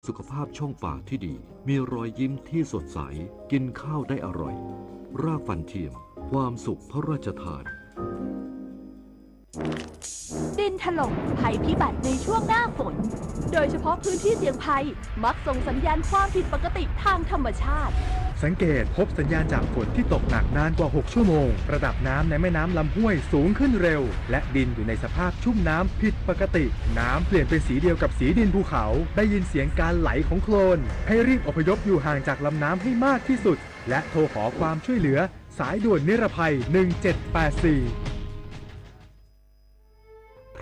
สุขภาพช่องปากที่ดี มีรอยยิ้มที่สดใส กินข้าวได้อร่อย รากฟันเทียม ความสุขพระราชทาน ดินถล่ม ภัยพิบัติในช่วงหน้าฝน โดยเฉพาะพื้นที่เสี่ยงภัย มักส่งสัญญาณความผิดปกติทางธรรมชาติ สังเกตพบสัญญาณจากฝนที่ตกหนักนานกว่า หก ชั่วโมง ระดับน้ำในแม่น้ำลำห้วยสูงขึ้นเร็ว และดินอยู่ในสภาพชุ่มน้ำผิดปกติ น้ำเปลี่ยนเป็นสีเดียวกับสีดินภูเขา ได้ยินเสียงการไหลของโคลน ให้รีบอพยพอยู่ห่างจากลำน้ำให้มากที่สุด และโทรขอความช่วยเหลือ สายด่วนนิรภัย หนึ่งเจ็ดแปดสี่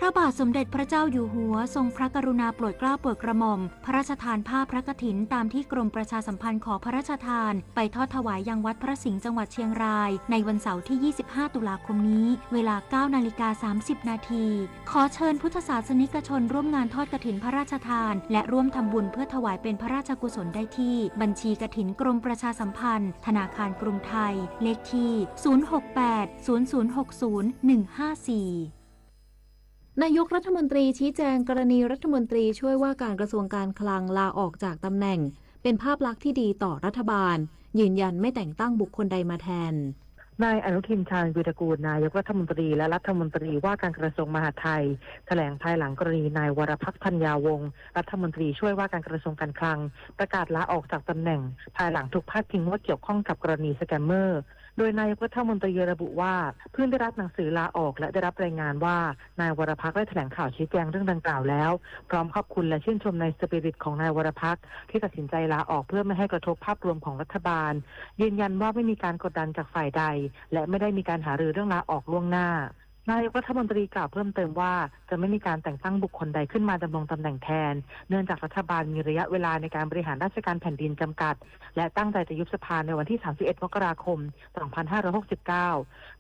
พระบาทสมเด็จพระเจ้าอยู่หัวทรงพระกรุณาโปรดเกล้าโปรดกระหม่อม พระราชทานผ้าพระกฐินตามที่กรมประชาสัมพันธ์ขอพระราชทาน ไปทอดถวายยังวัดพระสิงห์จังหวัดเชียงราย ในวันเสาร์ที่ ยี่สิบห้า ตุลาคมนี้ เวลา เก้านาฬิกา สามสิบนาที ขอเชิญพุทธศาสนิกชนร่วมงานทอดกฐินพระราชทาน และร่วมทำบุญเพื่อถวายเป็นพระราชกุศลได้ที่ บัญชีกฐินกรมประชาสัมพันธ์ ธนาคารกรุงไทย เลขที่ ศูนย์หกแปด ศูนย์ศูนย์หกศูนย์ หนึ่งห้าสี่ นายกรัฐมนตรีชี้แจงกรณีรัฐมนตรีช่วยว่าการกระทรวงการคลังลาออกจากตำแหน่ง เป็นภาพลักษณ์ที่ดีต่อรัฐบาล ยืนยันไม่แต่งตั้งบุคคลใดมาแทน นายอนุทิน ชาญวีรกูร นายกรัฐมนตรีและรัฐมนตรีว่าการกระทรวงมหาดไทย แถลงภายหลังกรณีนายวรพักษ์ ธัญญาวงศ์ รัฐมนตรีช่วยว่าการกระทรวงการคลัง ประกาศลาออกจากตำแหน่ง ภายหลังถูกพาดพิงว่าเกี่ยวข้องกับกรณีสแกมเมอร์ โดยนายกรัฐมนตรีระบุว่า เพิ่งได้รับหนังสือลาออกและได้รับรายงานว่า นายวรพักษ์ได้แถลงข่าวชี้แจงเรื่องดังกล่าวแล้ว พร้อมขอบคุณและชื่นชมในสปิริตของนายวรพักษ์ที่ตัดสินใจลาออกเพื่อไม่ให้กระทบภาพรวมของรัฐบาล ยืนยันว่าไม่มีการกดดันจากฝ่ายใด และไม่ได้มีการหารือเรื่องลาออกล่วงหน้า นายกรัฐมนตรีกล่าวเพิ่มเติมว่า จะไม่มีการแต่งตั้งบุคคลใดขึ้นมาดำรงตำแหน่งแทน เนื่องจากรัฐบาลมีระยะเวลาในการบริหารราชการแผ่นดินจำกัด และตั้งใจจะยุบสภาในวันที่ สามสิบเอ็ด มกราคม สองพันห้าร้อยหกสิบเก้า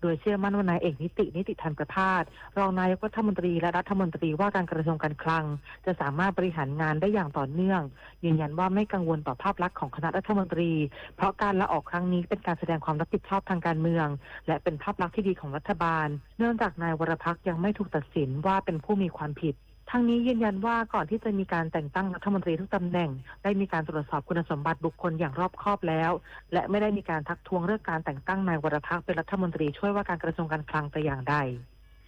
โดยเชื่อมั่นว่านายเอกนิติ นิติธันประภาส รองนายกรัฐมนตรีและรัฐมนตรีว่าการกระทรวงการคลัง จะสามารถบริหารงานได้อย่างต่อเนื่อง ยืนยันว่าไม่กังวลต่อภาพลักษณ์ของคณะรัฐมนตรี เพราะการลาออกครั้งนี้เป็นการแสดงความรับผิดชอบทางการเมือง และเป็นภาพลักษณ์ที่ดีของรัฐบาล เนื่องจากนายวรพักษ์ยังไม่ถูกตัดสินว่าเป็นผู้มีความผิด ทั้งนี้ยืนยันว่าก่อนที่จะมีการแต่งตั้งรัฐมนตรีทุกตำแหน่ง ได้มีการตรวจสอบคุณสมบัติบุคคลอย่างรอบคอบแล้ว และไม่ได้มีการทักท้วงเรื่องการแต่งตั้งนายวรพักษ์เป็นรัฐมนตรีช่วยว่าการกระทรวงการคลังแต่อย่างใด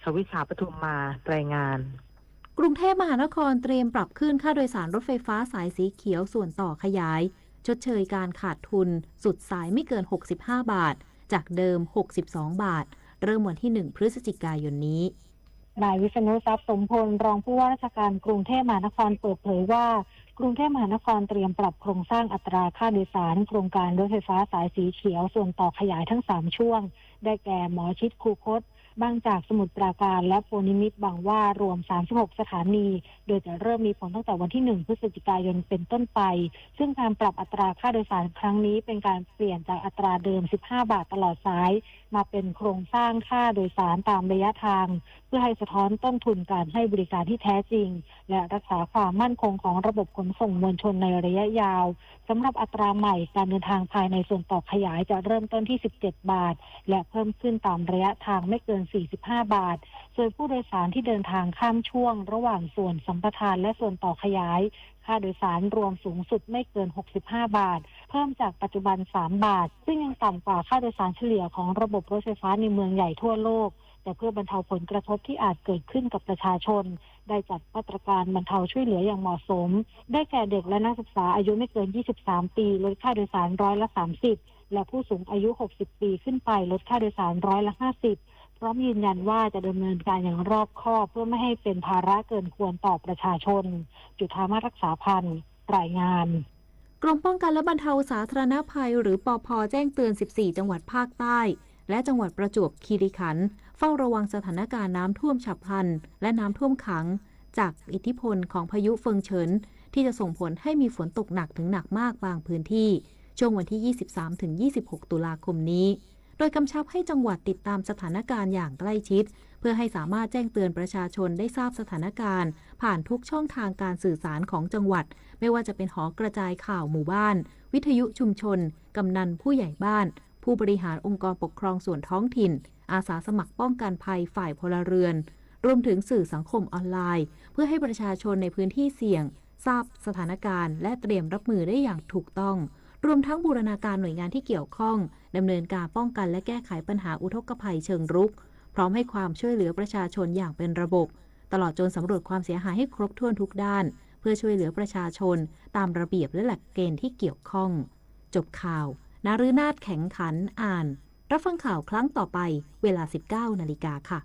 สวิชา ปทุมมา รายงาน กรุงเทพมหานครเตรียมปรับขึ้นค่าโดยสารรถไฟฟ้าสายสีเขียวส่วนต่อขยาย ชดเชยการขาดทุนสุดสายไม่เกิน หกสิบห้า บาท จากเดิม หกสิบสอง บาท เริ่มวันที่ หนึ่ง พฤศจิกายนนี้ นายวิษณุ ทรัพย์สมพล รองผู้ว่าราชการกรุงเทพมหานครเปิดเผยว่า กรุงเทพมหานครเตรียมปรับโครงสร้างอัตราค่าโดยสารโครงการรถไฟฟ้าสายสีเขียวส่วนต่อขยายทั้งสามช่วง ได้แก่หมอชิต คูคต บางจาก สมุทรปราการ และโพนิมิตร บางหว้า รวม สามสิบหก สถานี โดยจะเริ่มมีผลตั้งแต่วันที่ หนึ่ง พฤศจิกายนเป็นต้นไป ซึ่งการปรับอัตราค่าโดยสารครั้งนี้เป็นการเปลี่ยนจากอัตราเดิม สิบห้า บาทตลอดสาย มาเป็นโครงสร้างค่าโดยสารตามระยะทาง เพื่อให้สะท้อนต้นทุนการให้บริการที่แท้จริง และรักษาความมั่นคงของระบบขนส่งมวลชนในระยะยาว สำหรับอัตราใหม่การเดินทางภายในส่วนต่อขยายจะเริ่มต้นที่ สิบเจ็ด บาท และเพิ่มขึ้นตามระยะทางไม่เกิน สี่สิบห้า บาท ส่วนผู้โดยสารที่เดินทางข้ามช่วงระหว่างส่วนสัมปทานและส่วนต่อขยาย ค่าโดยสารรวมสูงสุดไม่เกิน หกสิบห้า บาท เพิ่มจากปัจจุบัน สาม บาท ซึ่งยังต่ำกว่าค่าโดยสารเฉลี่ยของระบบรถไฟฟ้าในเมืองใหญ่ทั่วโลก แต่เพื่อบรรเทาผลกระทบที่อาจเกิดขึ้นกับประชาชน ได้จัดมาตรการบรรเทาช่วยเหลืออย่างเหมาะสม ได้แก่เด็กและนักศึกษาอายุไม่เกิน ยี่สิบสาม ปี ลดค่าโดยสารร้อยละ สามสิบ และผู้สูงอายุ หกสิบ ปีขึ้นไป ลดค่าโดยสารร้อยละ ห้าสิบ พร้อมยืนยันว่าจะดำเนินการอย่างรอบคอบ เพื่อไม่ให้เป็นภาระเกินควรต่อประชาชน จุฑามาศ รักษาพันธ์ รายงาน กรมป้องกันและบรรเทาสาธารณภัย หรือ ปภ แจ้งเตือน สิบสี่ จังหวัดภาคใต้ และจังหวัดประจวบคีรีขันธ์ เฝ้าระวังสถานการณ์น้ำท่วมฉับพลัน และน้ำท่วมขัง จากอิทธิพลของพายุเฟิงเฉิน ที่จะส่งผลให้มีฝนตกหนักถึงหนักมากบางพื้นที่ ช่วงวันที่ ยี่สิบสามถึงยี่สิบหก ตุลาคมนี้ โดยกำชับให้จังหวัดติดตามสถานการณ์อย่างใกล้ชิด เพื่อให้สามารถแจ้งเตือนประชาชนได้ทราบสถานการณ์ ผ่านทุกช่องทางการสื่อสารของจังหวัด ไม่ว่าจะเป็นหอกระจายข่าวหมู่บ้าน วิทยุชุมชน กำนันผู้ใหญ่บ้าน ผู้บริหารองค์กรปกครองส่วนท้องถิ่น อาสาสมัครป้องกันภัยฝ่ายพลเรือน รวมถึงสื่อสังคมออนไลน์ เพื่อให้ประชาชนในพื้นที่เสี่ยง ทราบสถานการณ์และเตรียมรับมือได้อย่างถูกต้อง รวมทั้งบูรณาการหน่วยงานที่เกี่ยวข้อง ดำเนินการป้องกันและแก้ไขปัญหาอุทกภัยเชิงรุก พร้อมให้ความช่วยเหลือประชาชนอย่างเป็นระบบ ตลอดจนสำรวจความเสียหายให้ครบถ้วนทุกด้าน เพื่อช่วยเหลือประชาชนตามระเบียบและหลักเกณฑ์ที่เกี่ยวข้อง จบข่าว นาฤนาถ แข็งขัน อ่าน รับฟังข่าวครั้งต่อไป เวลา สิบเก้านาฬิกาค่ะ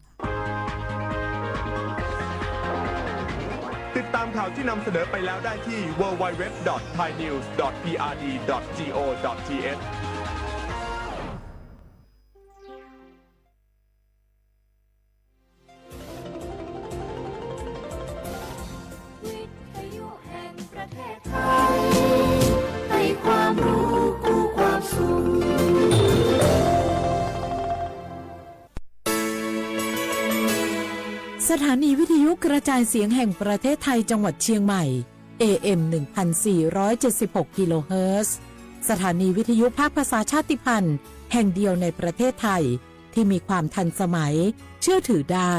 ติดตามข่าวที่นำเสนอไปแล้วได้ที่ ดับเบิลยู ดับเบิลยู ดับเบิลยู ดอท ไทยนิวส์ ดอท พีอาร์ดี ดอท จี โอ ดอท ที เอช วิทยุแห่งประเทศไทย ให้ความรู้คู่ความสุข สถานีวิทยุกระจายเสียงแห่งประเทศไทยจังหวัดเชียงใหม่ เอ เอ็ม หนึ่งพันสี่ร้อยเจ็ดสิบหก กิโลเฮิรตซ์ สถานีวิทยุภาคภาษาชาติพันธุ์แห่งเดียวในประเทศไทย ที่มีความทันสมัย เชื่อถือได้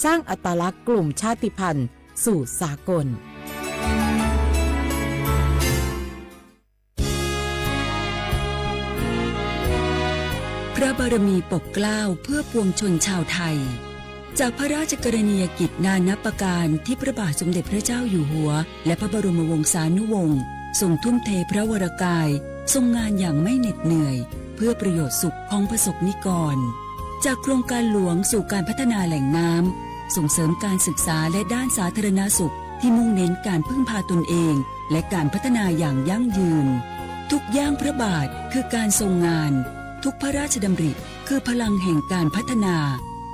สร้างอัตลักษณ์กลุ่มชาติพันธุ์สู่สากล พระบารมีปกเกล้าเพื่อปวงชนชาวไทย จากพระราชกรณียกิจนานับประการที่พระบาทสมเด็จพระเจ้าอยู่หัว และพระบรมวงศานุวงศ์ ทรงทุ่มเทพระวรกาย ทรงงานอย่างไม่เหน็ดเหนื่อย เพื่อประโยชน์สุขของประสบนิกร จากโครงการหลวงสู่การพัฒนาแหล่งน้ำ ส่งเสริมการศึกษาและด้านสาธารณสุข ที่มุ่งเน้นการพึ่งพาตนเอง และการพัฒนาอย่างยั่งยืน ทุกย่างพระบาทคือการทรงงาน ทุกพระราชดำริคือพลังแห่งการพัฒนา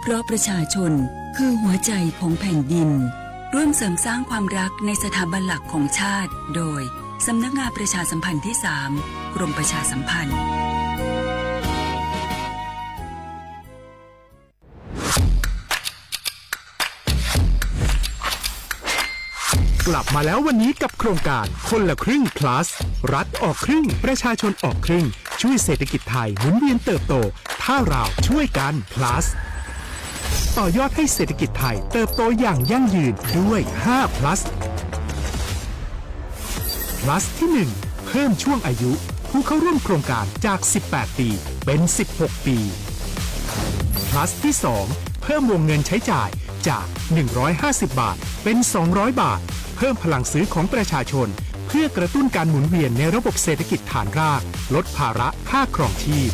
เพราะประชาชนคือหัวใจของแผ่นดิน ร่วมเสริมสร้างความรักในสถาบันหลักของชาติ โดย สำนักงานประชาสัมพันธ์ที่ สาม กรมประชาสัมพันธ์ กลับมาแล้ววันนี้กับโครงการคนละครึ่ง plus รัฐออกครึ่ง ประชาชนออกครึ่ง ช่วยเศรษฐกิจไทยหมุนเวียนเติบโต ถ้าเราช่วยกัน plus ต่อยอดให้เศรษฐกิจไทยเติบโตอย่างยั่งยืนด้วย ห้า plus plus ที่ หนึ่ง เพิ่มช่วงอายุผู้เข้าร่วมโครงการจาก สิบแปด ปี เป็น สิบหก ปี plus ที่ สอง เพิ่มวงเงินใช้จ่ายจาก หนึ่งร้อยห้าสิบ บาท เป็น สองร้อย บาท เพิ่มพลังซื้อของประชาชน เพื่อกระตุ้นการหมุนเวียนในระบบเศรษฐกิจฐานราก ลดภาระค่าครองชีพ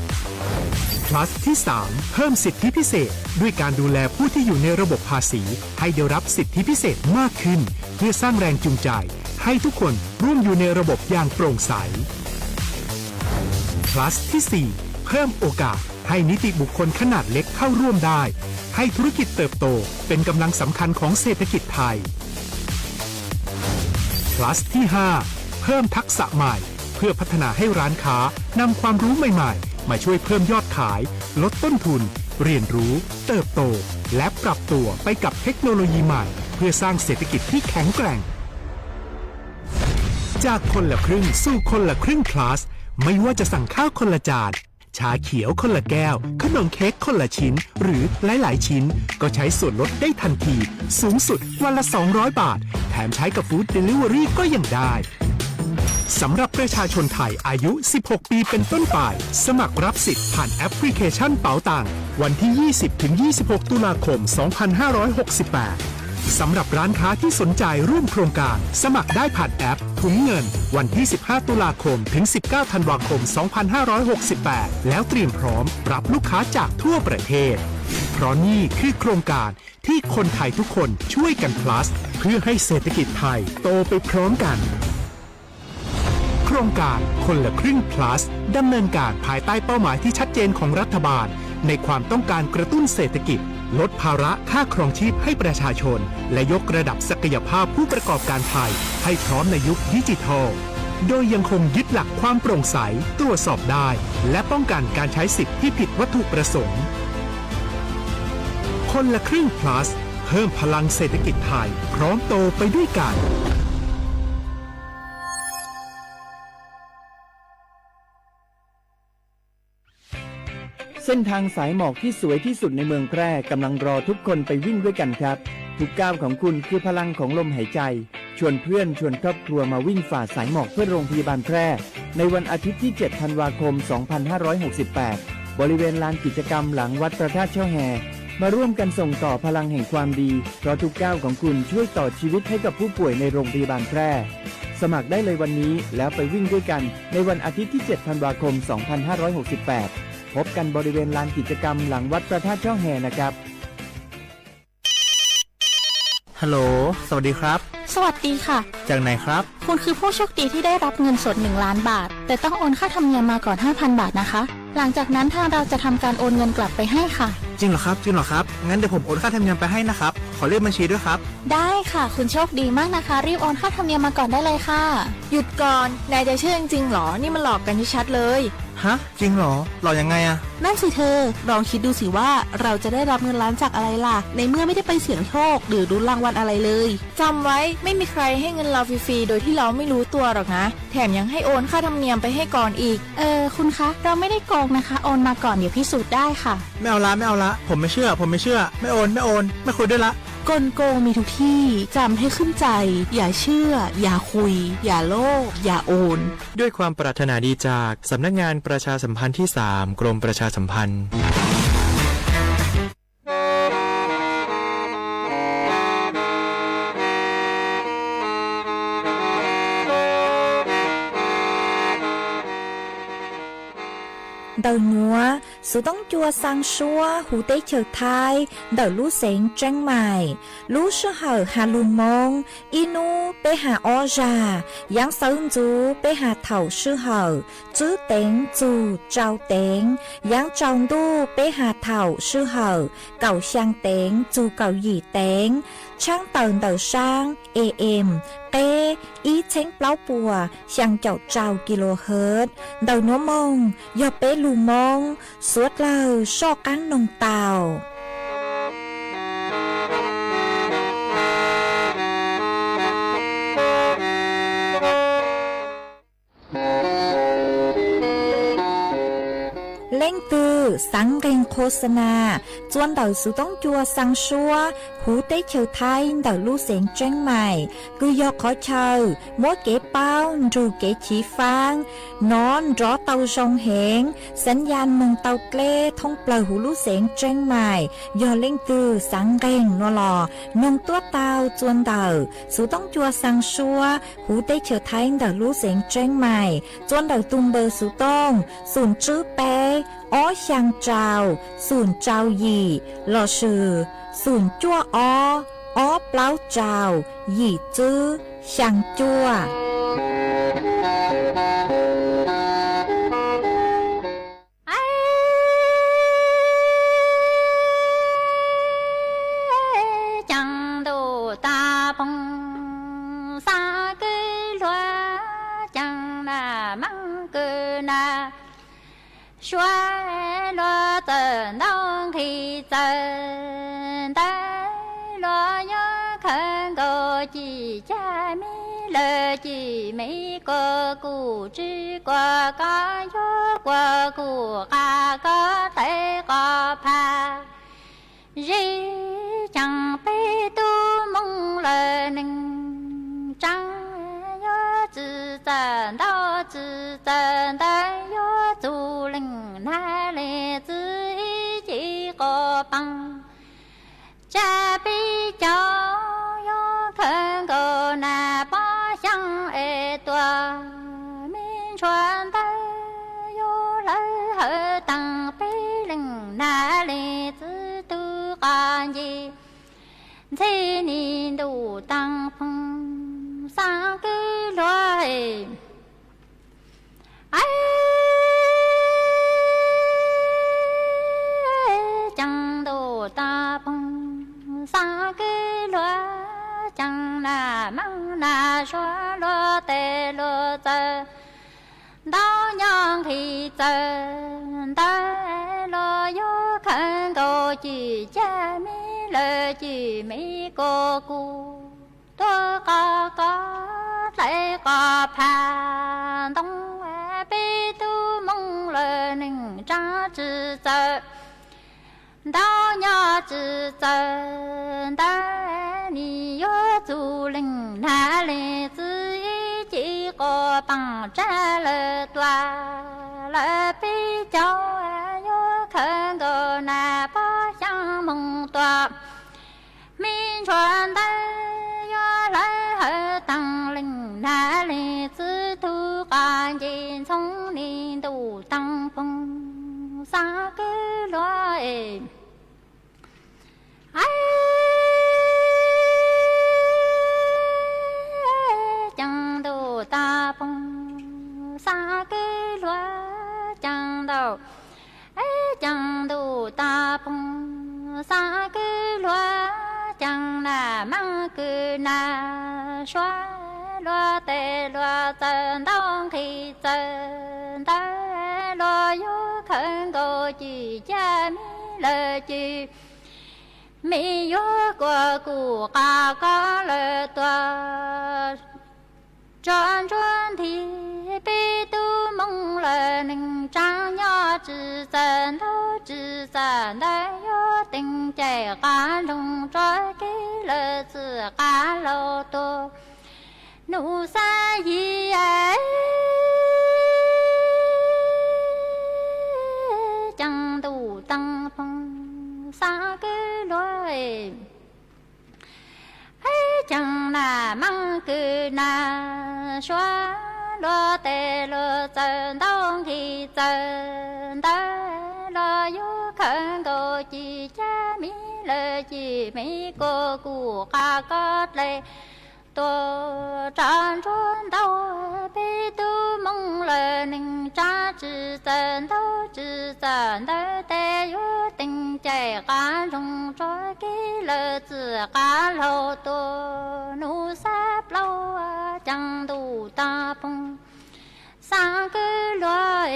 plus ที่ สาม เพิ่มสิทธิพิเศษ ด้วยการดูแลผู้ที่อยู่ในระบบภาษี ให้ได้รับสิทธิพิเศษมากขึ้น เพื่อสร้างแรงจูงใจ ให้ทุกคนร่วมอยู่ในระบบอย่างโปร่งใส plus ที่ สี่ เพิ่มโอกาสให้นิติบุคคลขนาดเล็กเข้าร่วมได้ ให้ธุรกิจเติบโตเป็นกำลังสำคัญของเศรษฐกิจไทย plus ที่ ห้า เพิ่มทักษะใหม่ เพื่อพัฒนาให้ร้านค้านำความรู้ใหม่ๆ มาช่วยเพิ่มยอดขาย ลดต้นทุน เรียนรู้ เติบโต และปรับตัวไปกับเทคโนโลยีใหม่ เพื่อสร้างเศรษฐกิจที่แข็งแกร่ง จากคนละครึ่งสู่คนละครึ่ง plus ไม่ว่าจะสั่งข้าวคนละจาน ชาเขียวคนละแก้ว ขนมเค้กคนละชิ้น หรือหลายๆ ชิ้น ก็ใช้ส่วนลดได้ทันที สูงสุดวันละ สองร้อย บาท แถมใช้กับ Food Delivery ก็ยังได้ สำหรับประชาชนไทยอายุ สิบหก ปีเป็นต้นไป สมัครรับสิทธิ์ผ่านแอปพลิเคชันเป๋าตัง วันที่ ยี่สิบ ถึง ยี่สิบหก ตุลาคม สองพันห้าร้อยหกสิบแปด สำหรับร้านค้าที่สนใจร่วมโครงการ สมัครได้ผ่านแอปถุงเงิน วันที่ สิบห้า ตุลาคม ถึง สิบเก้า ธันวาคม สองพันห้าร้อยหกสิบแปด แล้วเตรียมพร้อมรับลูกค้าจากทั่วประเทศ เพราะนี่คือโครงการที่คนไทยทุกคนช่วยกัน plus เพื่อให้เศรษฐกิจไทยโตไปพร้อมกัน โครงการคนละครึ่ง plus ดำเนินการภายใต้เป้าหมายที่ชัดเจนของรัฐบาล ในความต้องการกระตุ้นเศรษฐกิจ ลดภาระค่าครองชีพให้ประชาชน และยกระดับศักยภาพผู้ประกอบการไทย ให้พร้อมในยุคดิจิทัล โดยยังคงยึดหลักความโปร่งใส ตรวจสอบได้ และป้องกันการใช้สิทธิ์ที่ผิดวัตถุประสงค์ คนละครึ่ง plus เพิ่มพลังเศรษฐกิจไทย พร้อมโตไปด้วยกัน เส้นทางสายหมอกที่สวยที่สุดในเมืองแพร่กำลังรอทุกคนไปวิ่งด้วยกันครับ ทุกก้าวของคุณคือพลังของลมหายใจ ชวนเพื่อนชวนครอบครัวมาวิ่งฝ่าสายหมอกเพื่อโรงพยาบาลแพร่ ในวันอาทิตย์ที่ เจ็ด ธันวาคม สองพันห้าร้อยหกสิบแปด บริเวณลานกิจกรรมหลังวัดพระธาตุช่อแฮ มาร่วมกันส่งต่อพลังแห่งความดี เพราะทุกก้าวของคุณช่วยต่อชีวิตให้กับผู้ป่วยในโรงพยาบาลแพร่ สมัครได้เลยวันนี้ แล้วไปวิ่งด้วยกันในวันอาทิตย์ที่ เจ็ด ธันวาคม สองพันห้าร้อยหกสิบแปด พบกันบริเวณลานกิจกรรมหลังวัดพระธาตุช่อแฮนะครับ ฮัลโหล สวัสดีครับ สวัสดีค่ะ จากไหนครับ คุณคือผู้โชคดีที่ได้รับเงินสด หนึ่งล้านบาท แต่ต้องโอนค่าธรรมเนียมมาก่อน ห้าพันบาทนะคะ หลังจากนั้นทางเราจะทำการโอนเงินกลับไปให้ค่ะ จริงเหรอครับ จริงเหรอครับ งั้นเดี๋ยวผมโอนค่าธรรมเนียมไปให้นะครับ ขอเลขบัญชีด้วยครับ ได้ค่ะ คุณโชคดีมากนะคะ รีบโอนค่าธรรมเนียมมาก่อนได้เลยค่ะ หยุดก่อน นายจะเชื่อจริงๆหรอ นี่มันหลอกกันชัดๆเลย ฮะ จริงเหรอ หลอกยังไงอะ นั่นสิเธอ ลองคิดดูสิว่าเราจะได้รับเงินล้านจากอะไรล่ะ ในเมื่อไม่ได้ไปเสี่ยงโชคหรือลุ้นรางวัลอะไรเลย จำไว้ ไม่มีใครให้เงินเราฟรีๆโดยที่เราไม่รู้ตัวหรอกนะ แถมยังให้โอนค่าธรรมเนียมไปให้ก่อนอีก เออ คุณคะ เราไม่ได้โกงนะคะ โอนมาก่อน เดี๋ยวพิสูจน์ได้ค่ะ ไม่เอาละ ไม่เอาละ ผมไม่เชื่อ ผมไม่เชื่อ ไม่โอน ไม่โอน ไม่คุยด้วยละ กลโกงมีทุกที่ จำให้ขึ้นใจ อย่าเชื่อ อย่าคุย อย่าโลภ อย่าโอน ด้วยความปรารถนาดีจากสำนักงานประชาสัมพันธ์ที่ สาม กรมประชาสัมพันธ์ Ntawm nuav, xuv toob cua xaa suab huv teb chaws Thaib ntawm lub xeev Tseeb Maim. Lub sij hawm has lug Moob, ib nub peb has ob zag, yaav xawv ntxuv peb has thaum sij hawm, tswb teev txug tsau teev, yaav tsaus ntuj peb has thaum sij hawm, kaum xyaa teev txug kaum yim teev, tshaab tawm ntawm saab AM, qeb ib txheeb plaub puas xyaa caum rau kilohertz. Ntawm nuav moog yog peb lug Moob, suav dlawg soj qaab noog tau. Leej twg xaav nqeeg qho xa nas txua ntawm xuv toob cua xaa suab huv teb chaws Thaib ntawm lub xeev Tseeb Maim, kws yog qhov chaw muab kev paub nrug kev chiv faab nov nrov tau zoo heev, xaav ya moog tau dleb thoob plawg huv lub xeev Tseeb Maim. Yog leej twg xaav nqeeg nuav los noog tuab tau txua ntawm xuv toob cua xaa suab huv teb chaws Thaib ntawm lub xeev Tseeb Maim, txua ntawm tug npawb xuv tooj xoom tswb peb ob xyaa rau xoom rau yim lossis xoom cuaj ob ob plaub rau yim tswb xyaa cuaj. Caag ntuj taag phoov xaa kwv hluav, caag na maab kwv na suav, luag txawm ntau nqhis txawm ntawv, luag yuav khawv nkaus cim cag me lawm cim me, kuas kuv tsw kuas koj yuav, kuas kuv qas koj dlais qos phas. Zeb caag peb tub moog lawm neeg tsaa, yuav tsi txawm ntau tsi txawm ntawv, yuav txug leej nag le txwv ib ce qos paas. Tsab peb caug yuav khawv nkaus nas pob xyaa es tuag, me ntshua ntawv yuav hlawv hawv taag, peb leej nag le txwv tug qas nce. Ntxhe nim ntuj taag phoov xaa kwv hluav, caag ntuj taag phoov xaa kwv hluav, caag na maab na suav, luag tes luag txawv ntau nyob nqhis txawv ntawv, luag yuav khawv nkaus cim cag me lawm cim me, kuas kuv tuav qos koj dlais qos phas ntoo, peb tub moog lawm neeg tsaa tsi txawm ntau nyob tsi txawm ntawv, nim Yuav txug leej nag leej txiv ib ci quas paas tsab lawm tuaj, lawv peb caug yuav khawv nkaus nas pob xyaa moog tuaj. Me ntsuag ntawd yuav hlawv hawv taag leej nag leej txiv tug qas nce ntxhoo ni ntuj taag poog xaav kwv luag es. Caag ntuj taag poog xaav kwv luag, caag ntuj, caag ntuj taag poog xaav kwv luag, caag nas maab kwv nas, suav luag tes luag txawm ntau nqhis txawm ntawd, luag yuav khawv nkaus cim caj mi lawm cim mi, yuav kuas kuv qas koj lawm tuaj. Tso ntsuab nti peb tub moog lawm neeg tsaa, nyob tsi txawm ntau tsi txawm ntawd, yuav teem caim qas nroog tso kev lawm txij qas laug tuaj. Nub xab yim caag ntuj taag poog xaav kwv luag, caag nas maab kwv nas, suav luag tes luag txawm ntau nqhis txawm ntawd, luag yuav khawv nkaus cim caj mi lawm cim mi, kuas kuv qas koj dlej tuaj. Tso ntsuab nti peb tub moog lawm neeg tsaa, tsi txawm ntau tsi txawm ntawd tes, yuav teem caim qas nroog tso kev lawm txij qas laug tuaj. Nub xab plaub caag ntuj taag poog xaav kwv luag,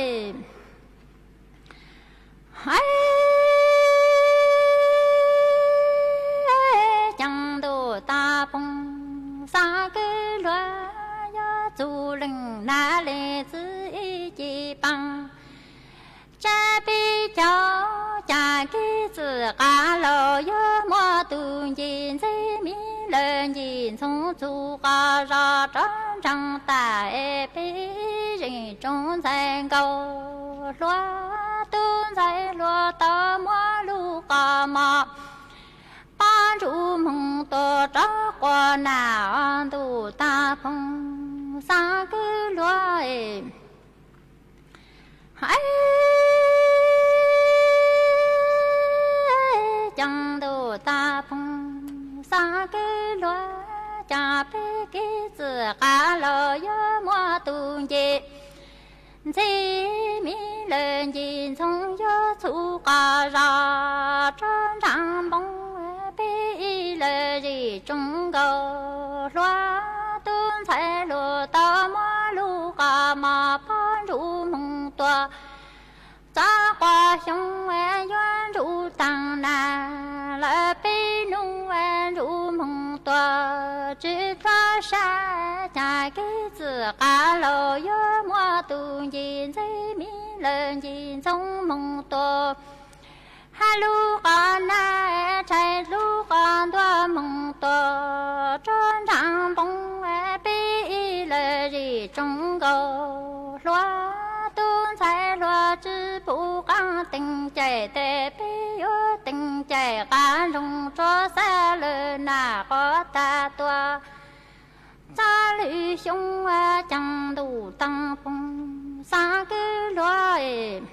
caag ntuj taag poog xaav kwv luag, yuav txug leej nag leej txiv ib ci paas tsab peb caug, caag kev txij qas laug yuav muaj tug nce ntxhee mi lawm nce ntxhoo txug qas zog rov nraag tas es peb zeej tsoom ntxhais nkaus hluas, tub ntxhais hluas tau muab lub qhov mos pob ntsum moog tuaj rov quas nas, ntuj taag poog xaav kwv luag, caag ntuj taag poog xaav kwv luag, caag peb kev txij qas laug yuav muaj tug nce ntxhee mi lawm nce ntxhoo yuav txug qas zog rov nraag npoo peb ib lawm zeej tsoom nkaus hluas, tub ntxhais hluas tau muab lub qhov mos pob ntsum moog tuaj txog quas xyoo yuav ntsum taag nas, lawv peb nub ntsum moog tuaj tsi tuab sab, caag kev txij qas laug yuav muaj tug nce ntxhee mi lawm nce ntxhoo moog tuaj hab lub qhov nag, tshais lub qhov ntuj moog tuaj rov nraag npoo peb ib lawm zeej tsoom nkaus hluas, tub ntxhais hluas tsi pum qaab teem caim tes peb yuav teem caim qas nroog tso xab lawm nas quas taag tuaj txog lwm xyoo, caag ntuj taag poog xaav kwv luag,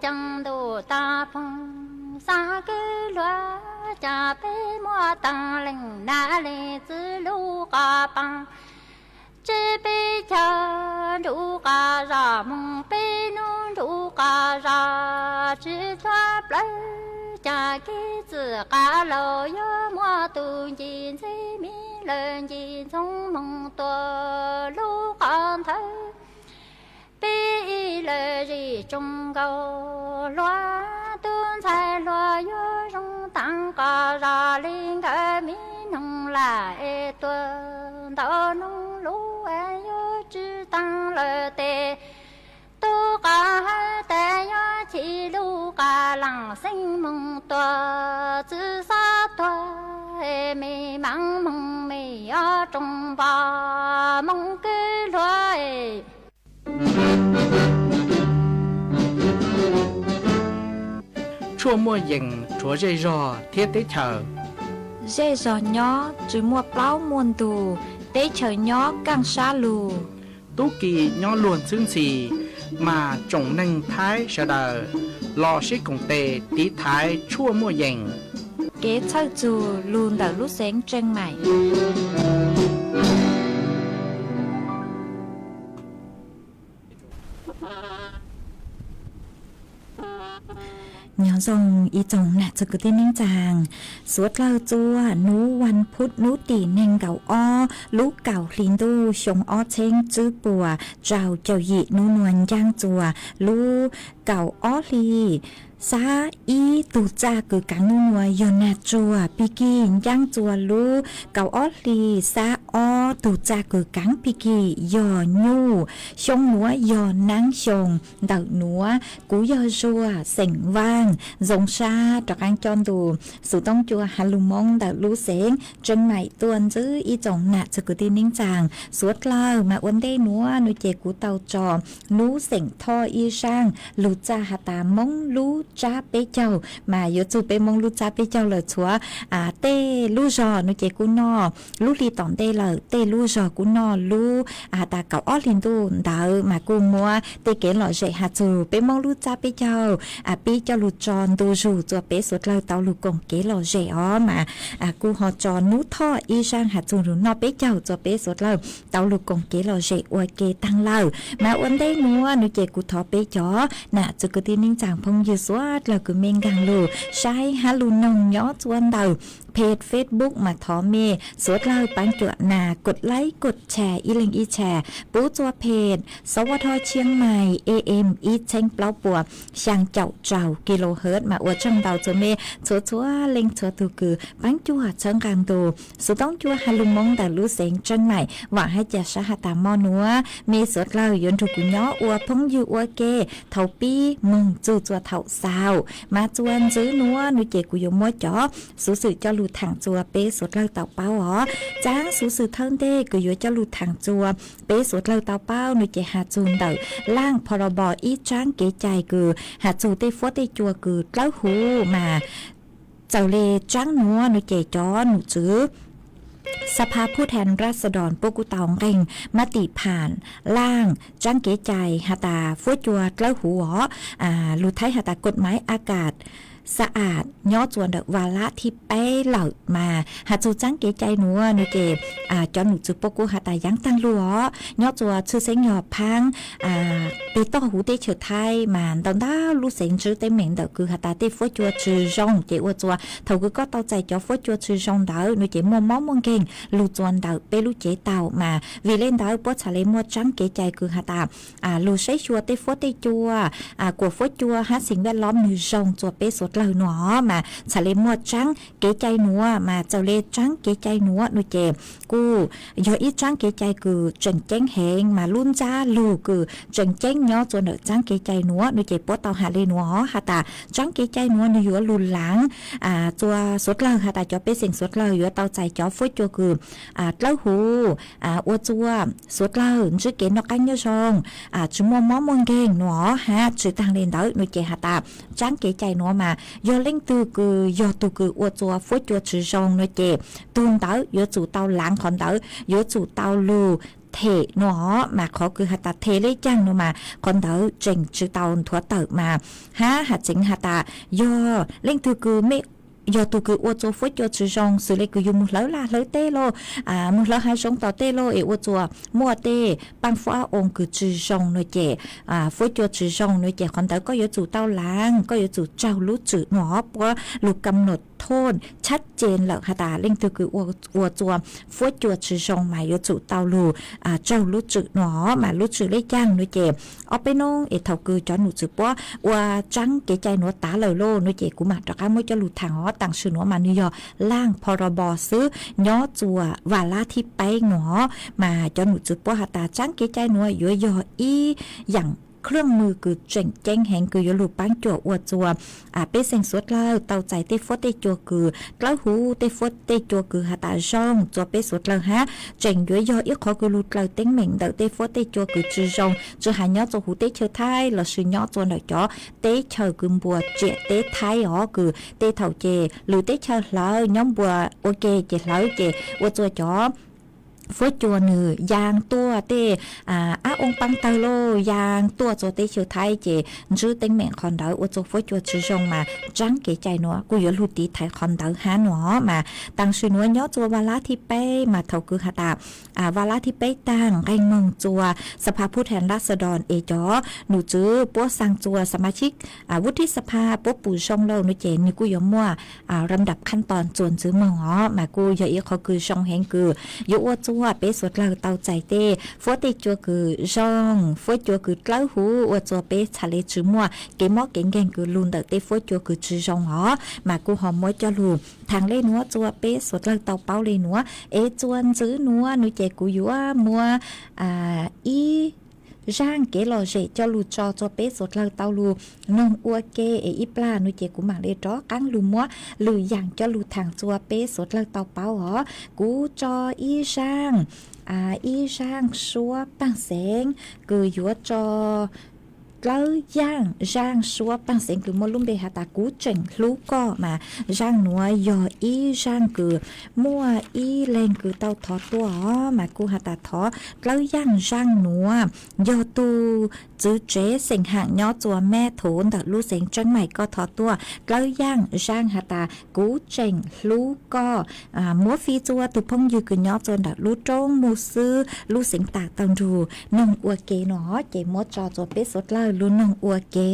caag ntuj taag poog xaav kwv luag, caag peb muab taag leej nag leej txiv lub qhov paas tsab peb caug ntsum qas zog moog peb nub ntsum qas zog tsi tuab plawg, caag kev txij qas laug yuav muaj tug nce ntxhee mi lawm nce ntxhoo moog tuaj lub qhov ntawd peb ib lawm zeej tsoom nkaus hluas, tub ntxhais hluas yuav zoo taag qas zog le nkawd mi noog lam es tuag ntau noog lub yuav tsi taag lawm tes, tub qas hawv tes yuav chim lub qas laag Xeeb Hmoob tuag, txwv Xab tuag, me Maab Hmoob me ob rooj npog Hmoob kwv hluas. Tshuaj muaj yees rhuav zej zog thiab teb chaws. Zej zog nyob tsis muaj plaub muaj ntug, teb chaws nyob kaaj sab lug. Tub ki nyob luag ntxhwb ntxhi, mas tsoom neeg Thaib sawv daws los sib koom tes tiv thaiv tshuaj muaj yees. Kev txhawj txug lug ntawm lub xeev Tseej Maim. Nyob zoo ib tsoom nam txiv kwv tij neej tsaa, suav dlawg txua nub vas phuv nub tim neeg nkaum ob lub kaum hli ntuj xyoo ob txheeb tswb puas rau caum yim nub nua ncaaj txua lub kaum ob hli xab ib tug txaj kws kaav nub nua yog nag tsuag pig kig ncaaj txua lub kaum ob hli xab ob tug txaj kws kaav pig kig yog nyuj. Xyoo nuav yog naab xyoo ntawm nuav. Kuv yog Zuag xeem Vaaj, zoo sab rov qaab coj ntu xov tooj cua has lug Moob ntawm lub xeev Tseej Maim tuaj ntsib ib tsoom nam txiv kwv tij neej tsaa suav dlawg. Mas ua ntej nuav nua ces kuv tau tso nub xeem Thoj Ib Zaaj lug txaj has tas Moob lub tsab peb caug, mas yuav txug peb Moob lub tsab peb caug lawm txhua tej lub zog nua ces kuj noj lub hli tom ntej lawm, tej lub zog kuj noj lub has tas kaum ob hli ntuj ntawd, mas kuj muab tej kev lom zem has txug peb Moob lub tsab peb caug pib coj lug tso ntu zug txua peb suav dlawg tau lug koom kev lom zem os. Mas kuj ho tso nub Thoj Ib Zaaj has txug lug noj peb caug txua peb suav dlawg tau lug koom kev lom zem ua ke taag lawm. Mas ua ntej nuav nua ces kuv thov peb cov nam txiv kwv tij neej tsaa phooj ywg suav dlawg kws mej nkaag lug saib hab lug noog nyob txua ntawm page Facebook mas thov mej suav dlawg paab cuam nas kos laib kos tshas ib leeg ib tshas pub txua page Sov Vaj Thoj Tshiab Mais A M ib txheeb plaub puas xyaa caum rau kilohertz. Mas ua tsaug ntau txua mej txhua txhua leej txhua tug kws paab cuam txhawb nqaa ntu xov tooj cua has lug Moob ntawm lub xeev Tseej Maim. Vaam hab ca sab has tas mo nuav mej suav dlawg yuav nrug kuv nyob ua phooj ywg ua ke thaus pib moog txug txua thaum xaus. Mas txua ntxiv nuav nua ces kuv yuav muab cov xuv xwm coj lug thaam txua peb suav dlawg tau paub os. Tsaab xuv xwm thawj ntej kws yuav coj lug thaam txua peb suav dlawg tau paub nua ces has txug ntawm laaj pho ro bo ib tsaab kev cai kws has txug tej fuab tej cua kws dlawb huv. Mas txawm le tsaab nuav nua ces cov nom tswv Xab Phab Phu Then Ras Sa Don puab kuj tau nqeeg mab tim phaam laaj tsaab kev cai has tas fuab cua dlawb huv os, lug Thaib has tas kod maiv a kaas xa as nyob txua ntawm Vas Lab thib peb lawm. Mas has txug tsaab kev cai nuav nua ces cov nom tswv puab kuj has tas yaav taag lug os. Nyob txua tshwj xeeb yog phaab peg toj huv teb chaws Thaib mas ntau ntau lub xeev ntsib teeb meem ntawm kws has tas tej fuab cua tsi zoo ces ua txua thaus kws koj tau txais cov fuab cua tsi zoo ntawd nua ces muaj mob muaj nkeeg lug txua ntawm peb lub cev tau. Mas vim le ntawd puab txhad le muaj tsaab kev cai kws has tas lug saib xyuas tej fuab tej cua, kuas fuab cua hab xeem vaj lob nwg zoo txua peb suav dlawg nua. Mas txhad le muaj tsaab kev cai nuav, mas txawm le tsaab kev cai nuav nua ces kuj yog ib tsaab kev cai kws tseem ceeb heev, mas lub ntsab lug kws tseem ceeb nyob txua ntawm tsaab kev cai nuav nua ces puab tau has le nuav has tas tsaab kev cai nuav nwg yuav lug laav txua suav dlawg has tas cov pej xeem suav dlawg yuav tau txais cov fuab cua kws dlawb huv, ua txua suav dlawg ntsib kev noj qaab nyob zoo, tsi muaj mob muaj nkeeg nua. Hab tsi taag le ntawd nua ces has tas tsaab kev cai nuav mas yog leej twg kws yog tug kws ua txua fuab cua tsi zoo nua ces tug ntawd yuav tsum tau laav qhov ntawd, yuav tsum tau lug them nua. Mas qhov kws has tas them le caag nua mas qhov ntawd tseem tsi tau nthuav tawm mas. Hab has tseev has tas yog leej twg kws mej yog tug kws ua txua fuab cua tsi zoo xws le kws yug moog hlawv laj hlawv teb lauj, moog hlawv hav zoov tom tej lauj es ua txua muaj tej paaj fuab oo kws tsi zoo nua ces fuab cua tsi zoo nua ces qhov ntawd koj yuav tsum tau laav, koj yuav tsum tsaug lub tswm nua. Puab lug kam nua thoj tshab cee lawm has tas leej twg kws ua txua fuab cua tsi zoo mas yuav tsum tau lug tsaug lub tswm nua. Mas lub tswm le caag nua ces ob peb nub es thaus kws cov nom tswv puab ua tsaab kev cai nuav tav lawm lauj nua ces kuv mam rov qab muab coj lug thaam os. Taam sim nuav mas nwg yog laaj pho ro bo xwb nyob txua Vas Lab thib peb nua. Mas cov nom tswv puab has tas tsaab kev cai nuav yuav yog ib yaam khwj mws kws tseem ceeb heev kws yuav lug paab cuam ua txug peb xeem suav dlawg tau txais tej fuab tej cua kws dlawb huv, tej fuab tej cua kws has tas zoo rua peb suav dlawg hab. Tseem yuav yog ib qhov kws lug dlaws teeb meem ntawm tej fuab tej cua kws tsi zoo, tsi has nyob rua huv teb chaws Thaib lossis nyob rua ntawm cov teb chaws kws npuas riam teb Thaib os, kws tej thaum ces lwm teb chaws hlawv nyob npuas ua ke ces hlawv ces ua txug cov fuab cua nwg yaa tuaj tej ab ooj paab tawg lug yaa tuaj rua teb chaws Thaib ces ntsib teeb meem qhov ntawd ua txug fuab cua tsi zoo mas tsaab kev cai nuav kuj yuav lug tiv thaiv qhov ntawd hab nuav mas. Taam sim nuav nyob rua vaj lab thib peb mas thaum kws has tas vaj lab thib peb taag nqee moog rua Sapa Phub Thas Las Doos es cov nom tswv puab xaa rua Samachik Vub Thib Sapa puab pum zoo lawm nuav ces nwg kuj yuav muaj lam dam khab toos txuas ntxiv moog os mas kuj yog ib qhov kws zoo heev kws yuav ua txug peb suav dlawg tau txais tej fuab tej cua kws zoo, fuab cua kws dlawb huv ua txug peb txhaj le tsi muaj kev mob kev nkeeg kws lug ntawm tej fuab cua kws tsi zoo os mas kuj ho muab coj lug thaam le nuav rua peb suav dlawg tau paub le nuav es txuas ntxiv nuav nuav ces kuv yuav muab ib zaaj kev lom zem coj lug tso rua peb suav dlawg tau lug noog ua ke es ib plag nuav ces kuv maam le rov qaab lug muab lwm yaam coj lug thaam rua peb suav dlawg tau paub os. Kuv tso ib zaaj, ib zaaj suab paaj xeev kws yuav tso dlawb yaaj zaaj suab paaj xeev kws muaj lub npe has tas kuv tseem hlub koj mas zaaj nuav yog ib zaaj kws muaj ib leeg kws tau thov tuaj os mas kuj has tas thov dlawb yaaj zaaj nuav yog tug txwv tsev xeem haam nyob rua Meb Thuv ntawm lub xeev Tseeb Maim koj thov tuaj. Dlawb yaaj zaaj has tas kuv tseem hlub koj. Muab fij rua tug phooj ywg kws nyob rua ntawm lub roob Muj Xwb lub xeev Tam Tau Nrug noog ua ke nuav ces muab tso rua peb suav dlawg lug noog ua ke.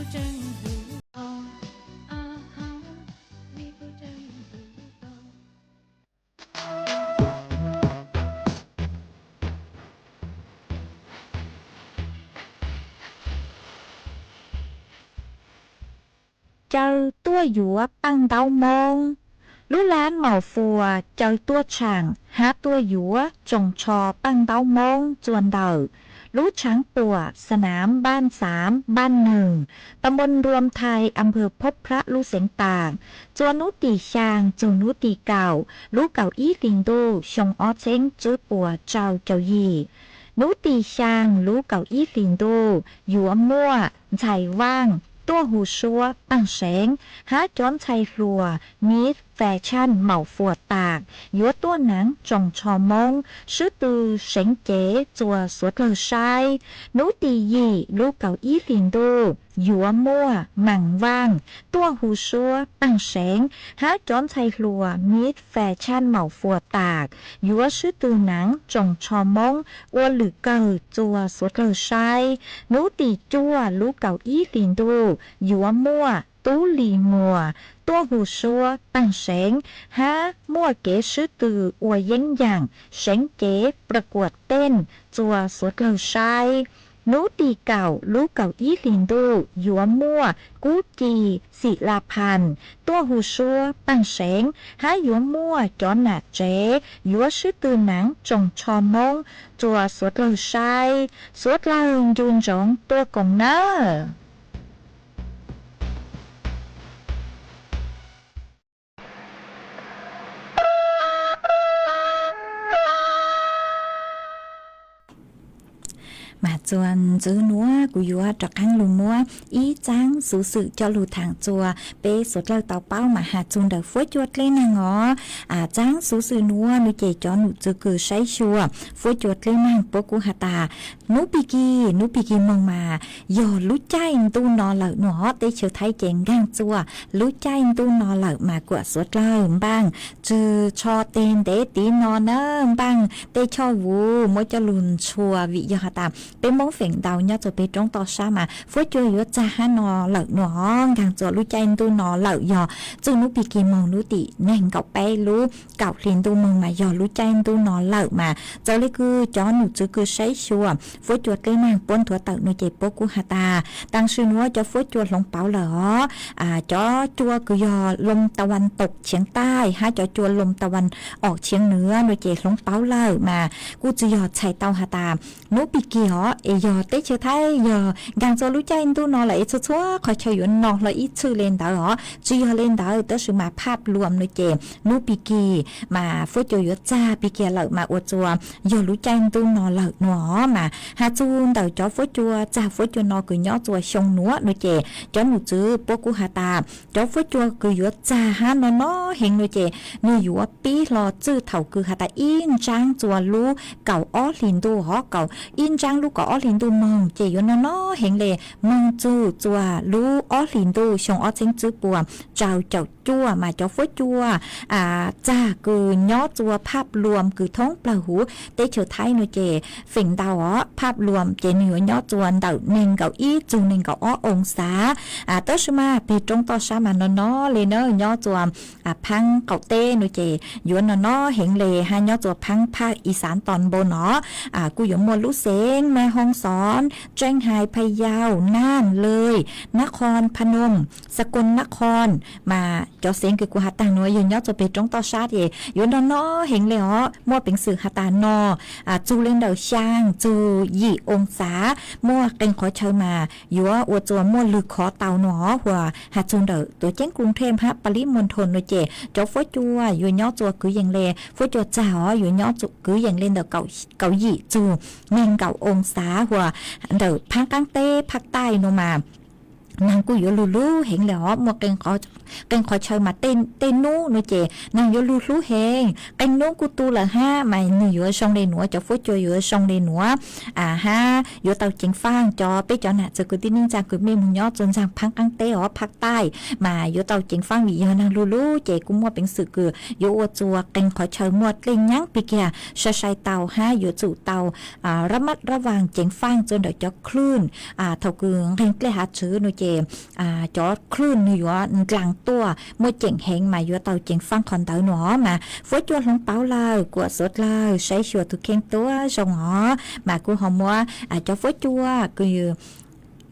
Caw tuaj yuav paj ntaub moob. Lub lab Maum Fuas caw tuaj tshaam hab tuaj yuav tsoos tsho paj ntaub moob txuas ntawm lub tshaav puam Sanaam Npaaj Xaav, Npaaj Nwg, ta npoo Nruam Thais, a nphaw Phob Phrab lub xeev Taam, txua nub tim xyaa txug nub tim kaum lub kaum ib hlis ntuj xyoo ob txheeb tswb puas rau caum yim. Nub tim xyaa lub kaum ib hlis ntuj yuav muaj ntxhais vaaj tuaj hu suab paaj seev hab cov ntxhais hluas miv fas tshaaj Maum Fuas taam yuav tuaj naav tsoos tsho moob swb tw seev cev txua suav dlawg saib. Nub tim yim lub kaum ib hlis ntuj yuav muaj maam vaaj tuaj hu suab paaj seev hab cov ntxhais hluas miv fas tshaaj Maum Fuas taam yuav swb tw naav tsoos tsho moob ua lwm kawg txua suav dlawg saib. Nub tim cuaj lub kaum ib hlis ntuj yuav muaj Tub Lis Muas tuaj hu suab paaj seev hab muaj kev swb tw ua yeeb yaam seev cev pra kuam teej txua suav dlawg saib. Nub tim kaum lub kaum ib hlis ntuj yuav muaj Kub Ci Xim La Phas tuaj hu suab paaj seev hab yuav muaj cov nam tsev yuav swb tw naav tsoos tsho moob txua suav dlawg saib. Suav dlawg ncu ntsoov tuaj koom nawb. Mas txuas ntxiv nuav kuv yuav rov qaab lug muab ib txaab xuv xwm coj lug thaam txua peb suav dlawg tau paub mas has txug ntawm Fuab Cua Dleb Naag os. Txaab xuv xwm nuav nwg ces cov num txwv kws saib xyuas Fuab Cua Dleb Naag puab kuj has tas nub pig kig, nub pig kig moog mas yog lub caij ntuj no lawm nuav os. Teb chaws Thaib ces nkaag txua lub caij ntuj no lawm mas kuas suav dlawg npaaj tswg tsho teg ntev tiv no na, npaaj tej choj vuv muab coj lug ntshua vim yog has tas peb Moob feem ntau nyob txug peg roob toj sab mas Fuab Cua yuav txag hab no lawm nuav os. Nkaag txua lub caij ntuj no lawm yog txug nub pig kig moog nub tim neeg nkaum peb lub kaum hli ntuj moog mas yog lub caij ntuj no lawm mas txawm le kws cov num txwv kws saib xyuas Fuab Cua Dleb Naag puab nthuav tawm nuav ces puab kuj has tas taam sim nuav cov Fuab Cua hloov pauv lawm os. Cov cua kws yog Lom Tawam Tom Chiav Taij hab cov cua Lom Tawam Om Chiav Nwv nuav ces hloov pauv lawm mas kuj tsi yog txhais tau has tas nub pig kig os, es yog teb chaws Thaib yog nkaag txua lub caij ntuj no lawm es txhua txhua qhov chaw yuav no hlo ib txhij le ntawd os. Tsi yog le ntawd tab sis mas phaj luam nuav ces nub pig kig mas Fuab Cua yuav txag pig kig lawm mas ua txua yog lub caij ntuj no lawm nuav os. Mas has txug ntawm cov Fuab Cua txag Fuab Cua no kws nyob txua xyoo nuav nuav ces cov num txwv puab kuj has tas cov Fuab Cua kws yuav txag hab no no heev nuav ces nwg yuav pib hlo txij thaum kws has tas ib ntsaab txua lub kaum ob hlis ntuj os, ib ntsaab lub kaum ob hlis ntuj moog ces yuav no no heev le moog txug txua lub ob hlis ntuj xyoo ob txheeb tswb puas rau caum cuaj mas cov Fuab Cua txag kws nyob txua phaj luam kws thoob plawg huv teb chaws Thaib nuav ces feem ntau os phaj luam ces nwg yuav nyob txua ntawm neeg nkaum ib txug neeg nkaum ob oo xav. Tab sis mas peg roob toj sab mas no no le na, nyob txua phaab qaum teb nuav ces yuav no no heev le hab nyob txua phaab phaj i xaav ton npo no kuj yuav muaj lub xeev Mej Hoo Xon, Tseej Hais, Pha Yau, Naaj, Lwj, Nab Khon Pha Noom, Xa Koos Nab Khon mas cov xeev kws kuv has taag nuav yog nyob txua peg roob toj sab ces yuav no no heev le os. Muaj peev xwm has tas no txug le ntawm xyaa txug yim oo xav, muaj qee qhov chaw mas yuav ua txua muaj lwg khov tau nuav os. Huas has txug ntawm tuav ceeb Kruv Thej hab Pha Lis Muas Thoo nuav ces cov Fuab Cua yuav nyob txua kwv yees le, Fuab Cua txag os yuav nyob kwv yees le ntawm kaum yim txug neeg nkaum oo xav. Huas ntawm phaab qaab teb Phaj Taij nuav mas naag kuj yuav lug hlub heev le os. Muaj qee qhov chaw mas tej nub nuav ces naag yuav lug hlub heev, qee nub kuj tu lawm hab mas nwg yuav zoo le nuav, cov Fuab Cua yuav zoo le nuav hab yuav tau ceev faaj. Cov peb cov nam txwv kwv tij neej tsaa kws mej moog nyob txua ntxaag phaab qaab teb os Phaj Taij mas yuav tau ceev faaj vim yog naag lug hlub ces kuj muaj peev xwm kws yuav ua txua qee qhov chaw muaj dlej nyaab pig kiag sai sai tau hab yuav tsum tau rab mab rab vaag ceev faaj txua ntawm cov klwj thaum kws nqeeg dlej hav tswv nuav ces cov khluj nws yuav ndlaas tuaj muaj ceem heev mas yuav tau ceev faj qhov ntawd no mas Fuab Cua hloov pauv lawm kuam suav dlawg saib xyuas tus kheej tuab zoo os. Mas kuv ho muab cov Fuab Cua kws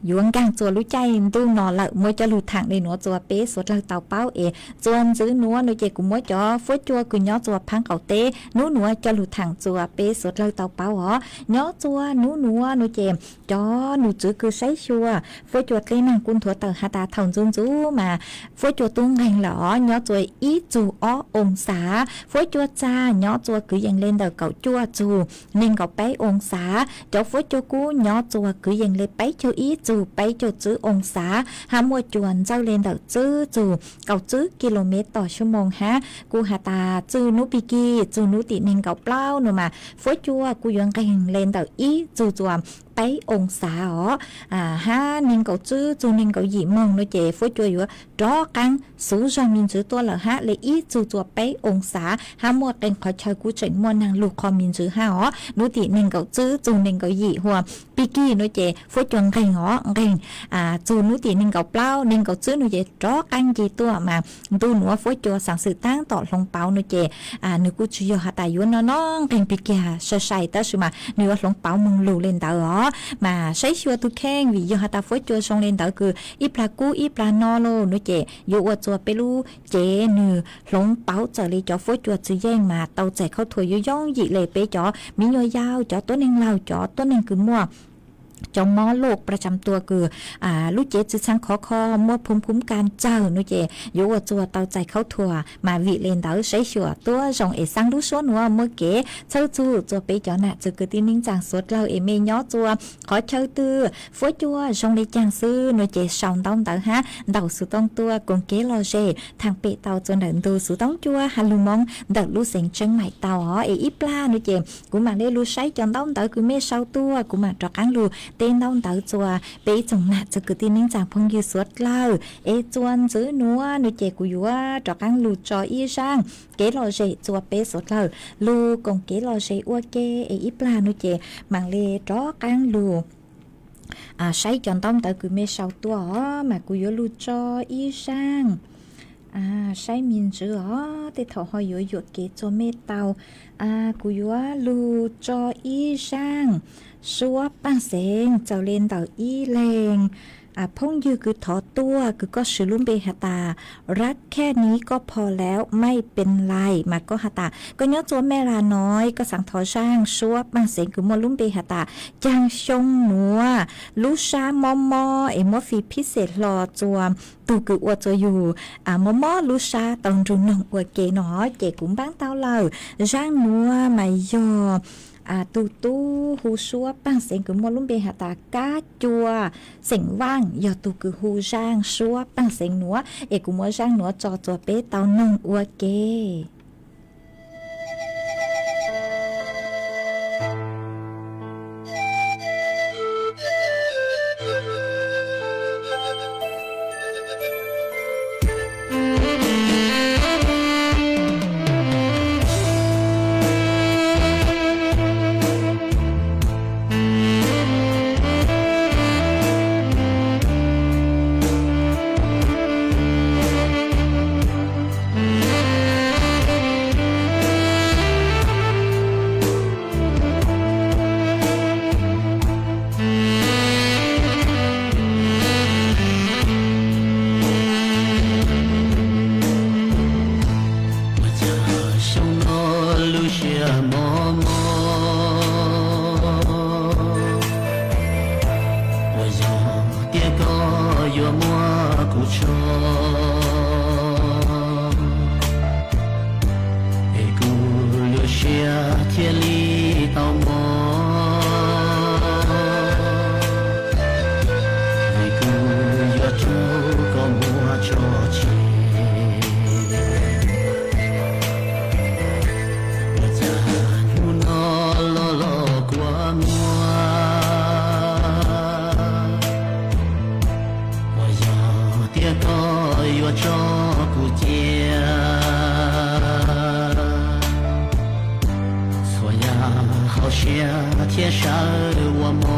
yuav nkaag txua lub caij ntuj no lawm muab cov lug thaam le nuav txua peb suav dlawg tau paub es txua ntxwv nuav no ces kuv muab cov Fuab Cua kws nyob txua phaab qaum teb nub nuav coj lug thaam txua peb suav dlawg tau paub os. Nyob txua nub nuav no ces cov nus tswv kws saib xyuas Fuab Cua dleb naag kuj nthuav tawm has tas thaum ntxuv ntxuv mas Fuab Cua tub nqeeg lawm os, nyob txua ib txug ob oo xav. Fuab Cua txag nyob txua kwv yees le ntawm kaum cuaj txug neeg nkaum peb oo xav. Cov Fuab Cua kub nyob txua kwv yees le peb caug ib txug peb caug tswb oo xav, hab muaj cua ntxawj le ntawm tswb txug kaum tswb kis lus mev tom xyoo moos hab. Kuj has tas txug nub pig kig txug nub tim neeg nkaum plaub no mas Fuab Cua kuj yuav nqeeg le ntawm ib txug txua peb oo xav os, hab neeg nkaum tswb txug neeg nkaum yim moog no ces Fuab Cua yuav rov qaab xuv zog me ntsis tuaj lawm hab le ib txug txua peb oo xav, hab muaj qee qhov chaw kuj tseem muaj naag lug qho me ntsis hab os. Nub tim neeg nkaum tswb txug neeg nkaum yim hua pig kig no ces Fuab Cua nqeeg os, nqeeg txug nub tim neeg nkaum plaub neeg nkaum tswb no ces rov qaab nce tuaj mas ntu nuav Fuab Cua xaav xwm taab tom hloov pauv no ces nws kuj tsis yog has tas yuav no no nqeeg pig kiag sai sai tab sis mas nws yuav hloov pauv moog lug le ntawd os. Mas saib xyuas tus kheej vim yog has tas Fuab Cua zoo le ntawd kws ib plag kub ib plag no lauj no ces yuav ua txua peb lub cev nws hloov pauv txawm le cov Fuab Cua txwv yeej mas tau txais khaub thuas yuav yooj yim le peb cov miv nyuas yaus cov tuab neeg laug cov tuab neeg kws muaj cov mob loj plas tsam tua kws lub cev txwv txhab khov kho muaj phum phum ka tsawg no ces yuav ua txua tau txais khaub thuas mas vim le ntawd saib xyuas tuab zoo es xaab lub suab nuav muaj kev txhawb txug txua peb cov nam txwv kwv tij neej tsaa suav dlawg es mej nyob txua qhov chaw twg Fuab Cua zoo le caag xwb no ces sau ntaub ntawv hab ntaus xuv tooj tuaj koom kev lom zem thaam pem tau txua ntawm ntu xuv tooj cua has lug Moob ntawm lub xeev Tseeb Maim tau os. Es ib plag no ces kuv mam le lug saib cov ntaub ntawv kws mej sau tuaj kuv mam rov qaab lug teb ntaub ntawv txua peb ib tsoom nam txwv kwv tij neej tsaa phooj ywg suav dlawg. Es txua ntxwv nuav no ces kuv yuav rov qaab lug tso ib zaaj kev lom zem txua peb suav dlawg lug koom kev lom zem ua ke. Es ib plag no ces mam le rov qaab lug saib cov ntaub ntawv kws mej sau tuaj os mas kuv yuav lug tso ib zaaj saib me ntsis os tej thaum ho yuav yuam kev txua mej tau. Kuv yuav lug tso ib zaaj suab paaj xeev txawm le ntawm ib leeg phooj ywg kws thov tuaj kws koj swv lub npe has tas Rab Khej Nis Koj Pho Lawm Mej Pes Lais mas koj has tas koj nyob txua Mej Las Nois koj xaav thov zaaj suab paaj xeev kws muaj lub npe has tas Caag Xyoo Nuav, lub sab mob mob es muab fij phib xes hlo txua tug kws ua txua yug mob mob lub sab tau nrug noog ua ke no ces kuv npaab tau lawm. Zaaj nuav mas yog tug tub hu suab paaj xeev kws muaj lub npe has tas Kab Cua xeem Vaaj yog tug kws hu zaaj suab paaj xeev nuav es kuv muab zaaj nuav tso txua peb tau noog ua ke. Ua cas xyoo no lub siab mob mob, puas yog tias koj yuav muab kuv tso? Es kuv lub siab thiaj li tau mob, vim kuv yuav rau koj muab tso tseg. Ua cas hnub no los los kua muag, puas yog tias koj yuav tso kuv cia? Txhua yam hauv siab thiaj sawv ua mob.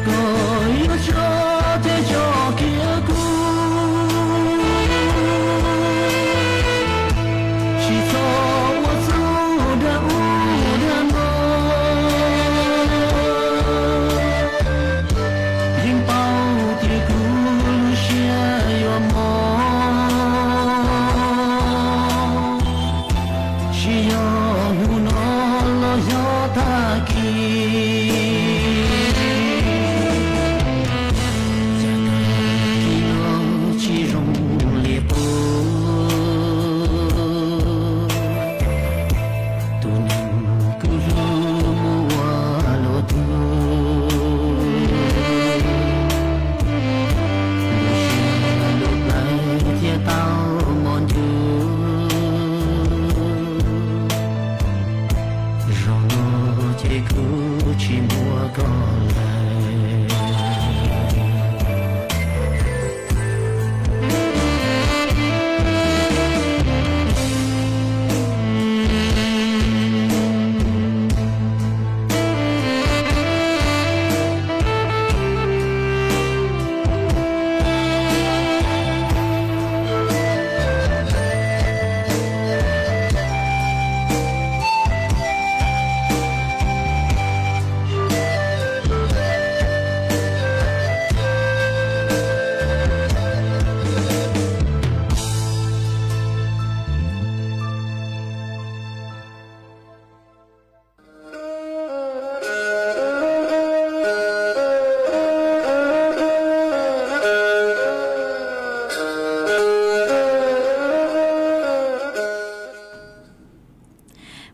Koj yuav tso tej zaum kiag kuv, tsis txhob ua txuj dag ub dag no. Yeej paub tias kuv lub siab yuav mob, tsis yog hnub no los yog tag kis. Tsis zoo li qub, tus neeg kuv hlub mus ua luaj tug, lub siab lub plawv thiaj tau mos ntuj. Zaum no ces kuv tsis muaj koj lawm.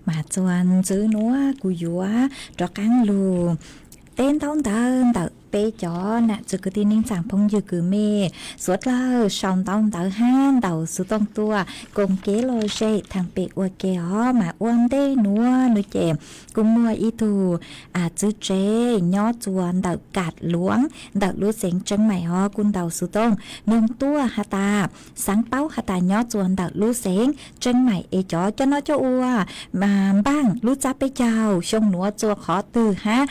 Mas txuas ntxiv nuav kuv yuav rov qaab lug teb ntaub ntawv ntawm peb cov nam txiv kwv tij neej tsaa phooj ywg kws mej suav dlawg sau ntaub ntawv hab ntaus xuv tooj tuaj koom kev lom zem thaam pem ua ke os. Mas ua ntej nuav nuav ces kuj muaj ib tug txiv tsev nyob txuas ntawm Kam Luav ntawm lub xeev Tseeb Maim os, kuj ntaus xuv tooj noog tuaj has tas xaav paub has tas nyob txuas ntawm lub xeev Tseeb Maim es cov coj noj coj ua npaaj lub txab peb caug xyoo nuav txua qhov twg hab